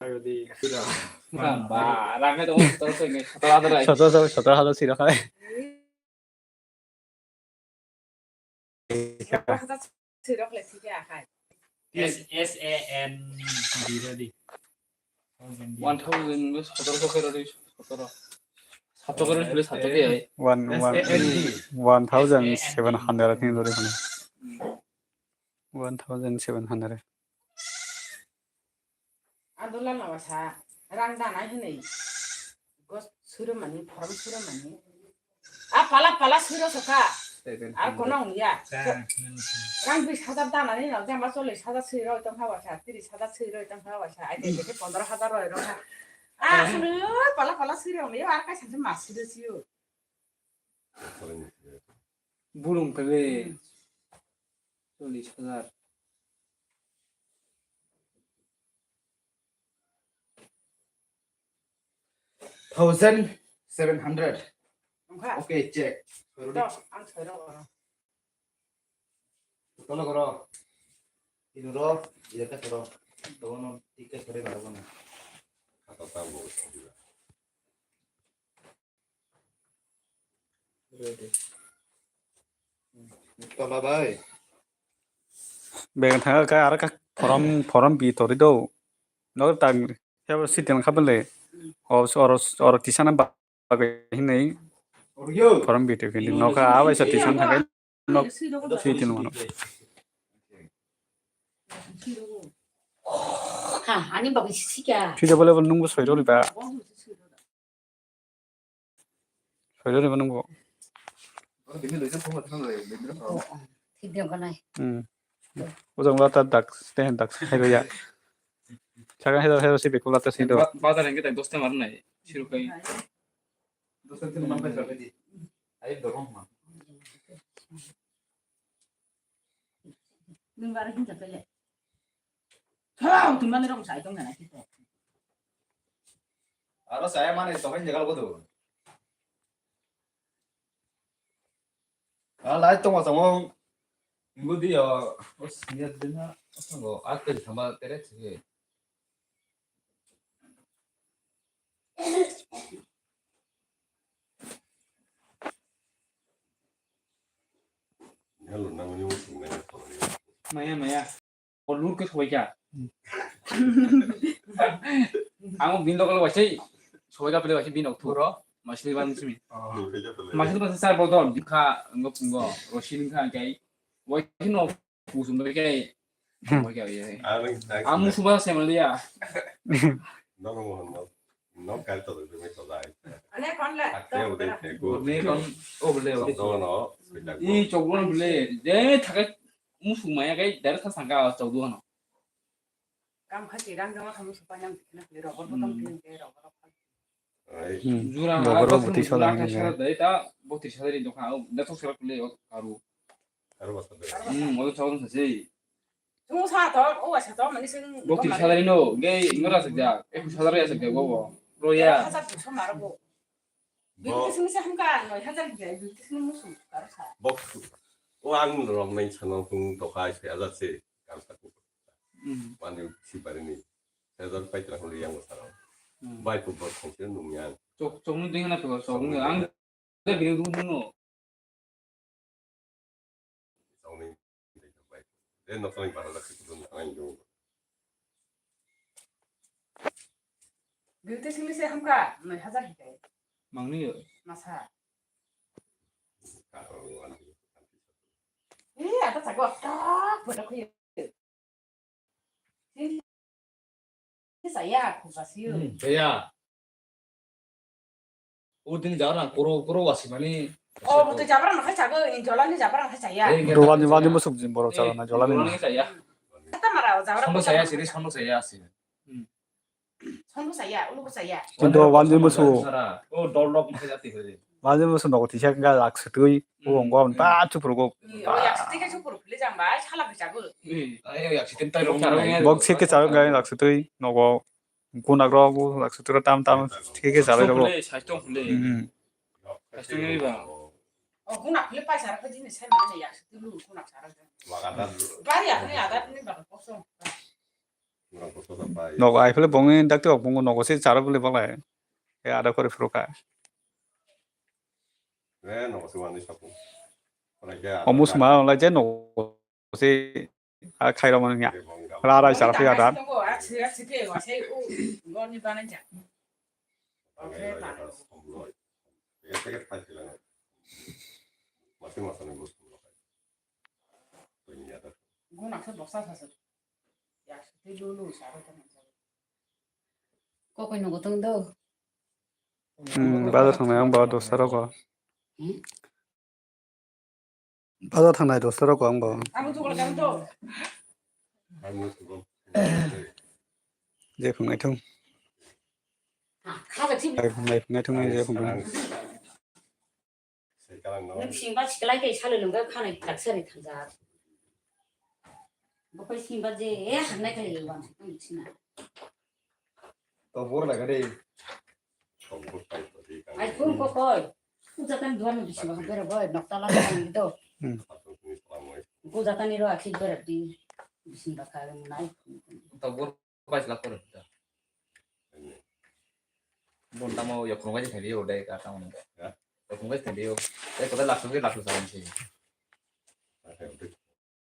Ayo di. Ba, rame dong, terus ini. Setelah ada. Sotoro, sotoro, sotoro, sotoro, sotoro. S, S A N D ready. One thousand, sotoro khe ready, sotoro. Sato khe ready, sato khe ai. One, one, one thousand seven hundred ni dori kono. One thousand seven hundred. Ang dula na wasa rang danai hinui. Go suro mani, form suro mani. A pala pala suro soka. Ar kono ongya. Rang bis hajar danani no jama chollis hajar suro tong ha wasa, tris hajar suro tong ha wasa. Ai de de pondro hajar roi ro ha. A suro pala pala suro ongya ar kai sanse mas suro siyo. Bulung kale. Chollis hajar. Thousand seven hundred. Wngkha? Okay, check. Tok, ang soirok oro. Tolo koro. Ino ro, iya ka koro. Tono tiket kore karo kono. Kata tabo. Tola bai. Beng thang ka aro ka forum, forum bi tori do. Nokta sabo sitin kha bele. O oro, oro tisana ba, ba hinai. Forum bi te kini nokha abai sa tisan thang nok sitin mano. Ha, ani bagwi sika. Sida bole bole nungbo soiro riba. Soiro riba nungbo. Video kanai. Hmm. Ujang lata dak, teh dak, hai ya. Saga hai hai si bekula ta sido. Bazar yang kita dos ta mar nai, siru kai. Dos ta tin man pai sa di. Ai dorong ma. Nung bara hinta pele. Tharau, tun mani rong sai tong nana kito. Aro saya mani tong jagal ko do. Ah, lai tong tong. Ingo di ya, os niat dena, os ngo, atel thama tere chige. Hello, nang ni usung nang ni. Maya, maya. O lur ke sobaikha. Ang o bini logo logo waisai sobaikha pele waisai bini okthuro. Masli ban simi. Masli ban sar bodol. Bikha ngo pungo. Rosin kha kai. Waisai no pusum bai kai. Waisai kai. Ang musu ba semaliya. Nono mohon no. No kar to de me to dai. Ane kon la. Akte o de te go. Ne kon o bole o. Sodo no. I choklo bole. Je thake musuk maya kai dar tha sangka choklo no. Kam kha ti rang jama khamu supa nyang tikna kle rogor botom tin ke rogor. Jura ha rogor boti soda sara dai ta boti sara ri dokha da to sara kle o karu. Karu basta de. Hmm, o choklo sa sei. Chwng sa to, o waisa to, mani sing. Bok tris hajar ino, ge, ingora sakjak, ekus hajar ya sakjak, bo, bo. Roya. Hajar duiso maro bo. Bo. Bini sing se hamka, noi hajar ya, bini sing musu, karo sa. Bok, o ang rok nai sana tung toka se, karo sa ku. Hmm. Mani si bari ni. Hajar pai tra holi yang sana. Hmm. Bai ku bok khong se nung yang. Chok, chok ni ding na to, chok ni ang. Bini ding no. Beauty simi se hamka noi hajar hikai. Mangni yo. Masa. Eh, ada sago tak bodoh kuya. Saya, aku kasih. Hmm, saya. O din jabra koro, koro wasi mani. O, butu jabra no khai chago, in jolani jabra no khai chaya. Ei, Duwani, wani musuk jin borok chalana, jolani. Jolani chaya. Kata mara, o jabra. Sondo chaya, siri sondo chaya, siri. Hmm. Sondo chaya, ulu chaya. Kintu wani musuk. O dol dok khai jati hore. Wani musuk nogo tisa ga lak sutui, o ongo am ta chupur go. O yak sutui ke chupur phile jang bai, sala khai chago. Ei, ai yak sutui tai rok. Bok sike chago ga lak sutui, nogo. Gunak rok, gunak sutro tam tam, thik khe salai rok. Saisto hwnle. Hmm. Saisto hwnle ba. O gunak hwnle paisa rok jini sai mane yak sutulu gunak sara. Bari akhni adat ni ba koso. Nok ai phele bongni dakti ok bongo nogo se chara bole balai. E ada kore phuru kha. Omo suma lai je nogo. Se a khairok mani ya. Ra rai sara phi ada. Kokoi nogo tong do. Hmm, bazar thangnai ang ba dosa rogo. Hmm? Bazar thangnai dosa rok ang bo. Je phung naithung. Je phung naithung je phung. Nung singba siklai kai salo lungga khanai taksari thangjak. Bokhoi singba je e hangnai kai lungga nung sina. Tobor laga dei. Ai phung kokoi. Puja kan duan bisingo bera boy nokta la kan do. Hmm. Puja kan iro akhi bera di. Bisingo ka nai. Tobor bai sila kore. Bon tamo yok ngai theli yo dai ka tamo. Ya. Yok ngai theli yo. Dai ko lakso ke lakso sa ni.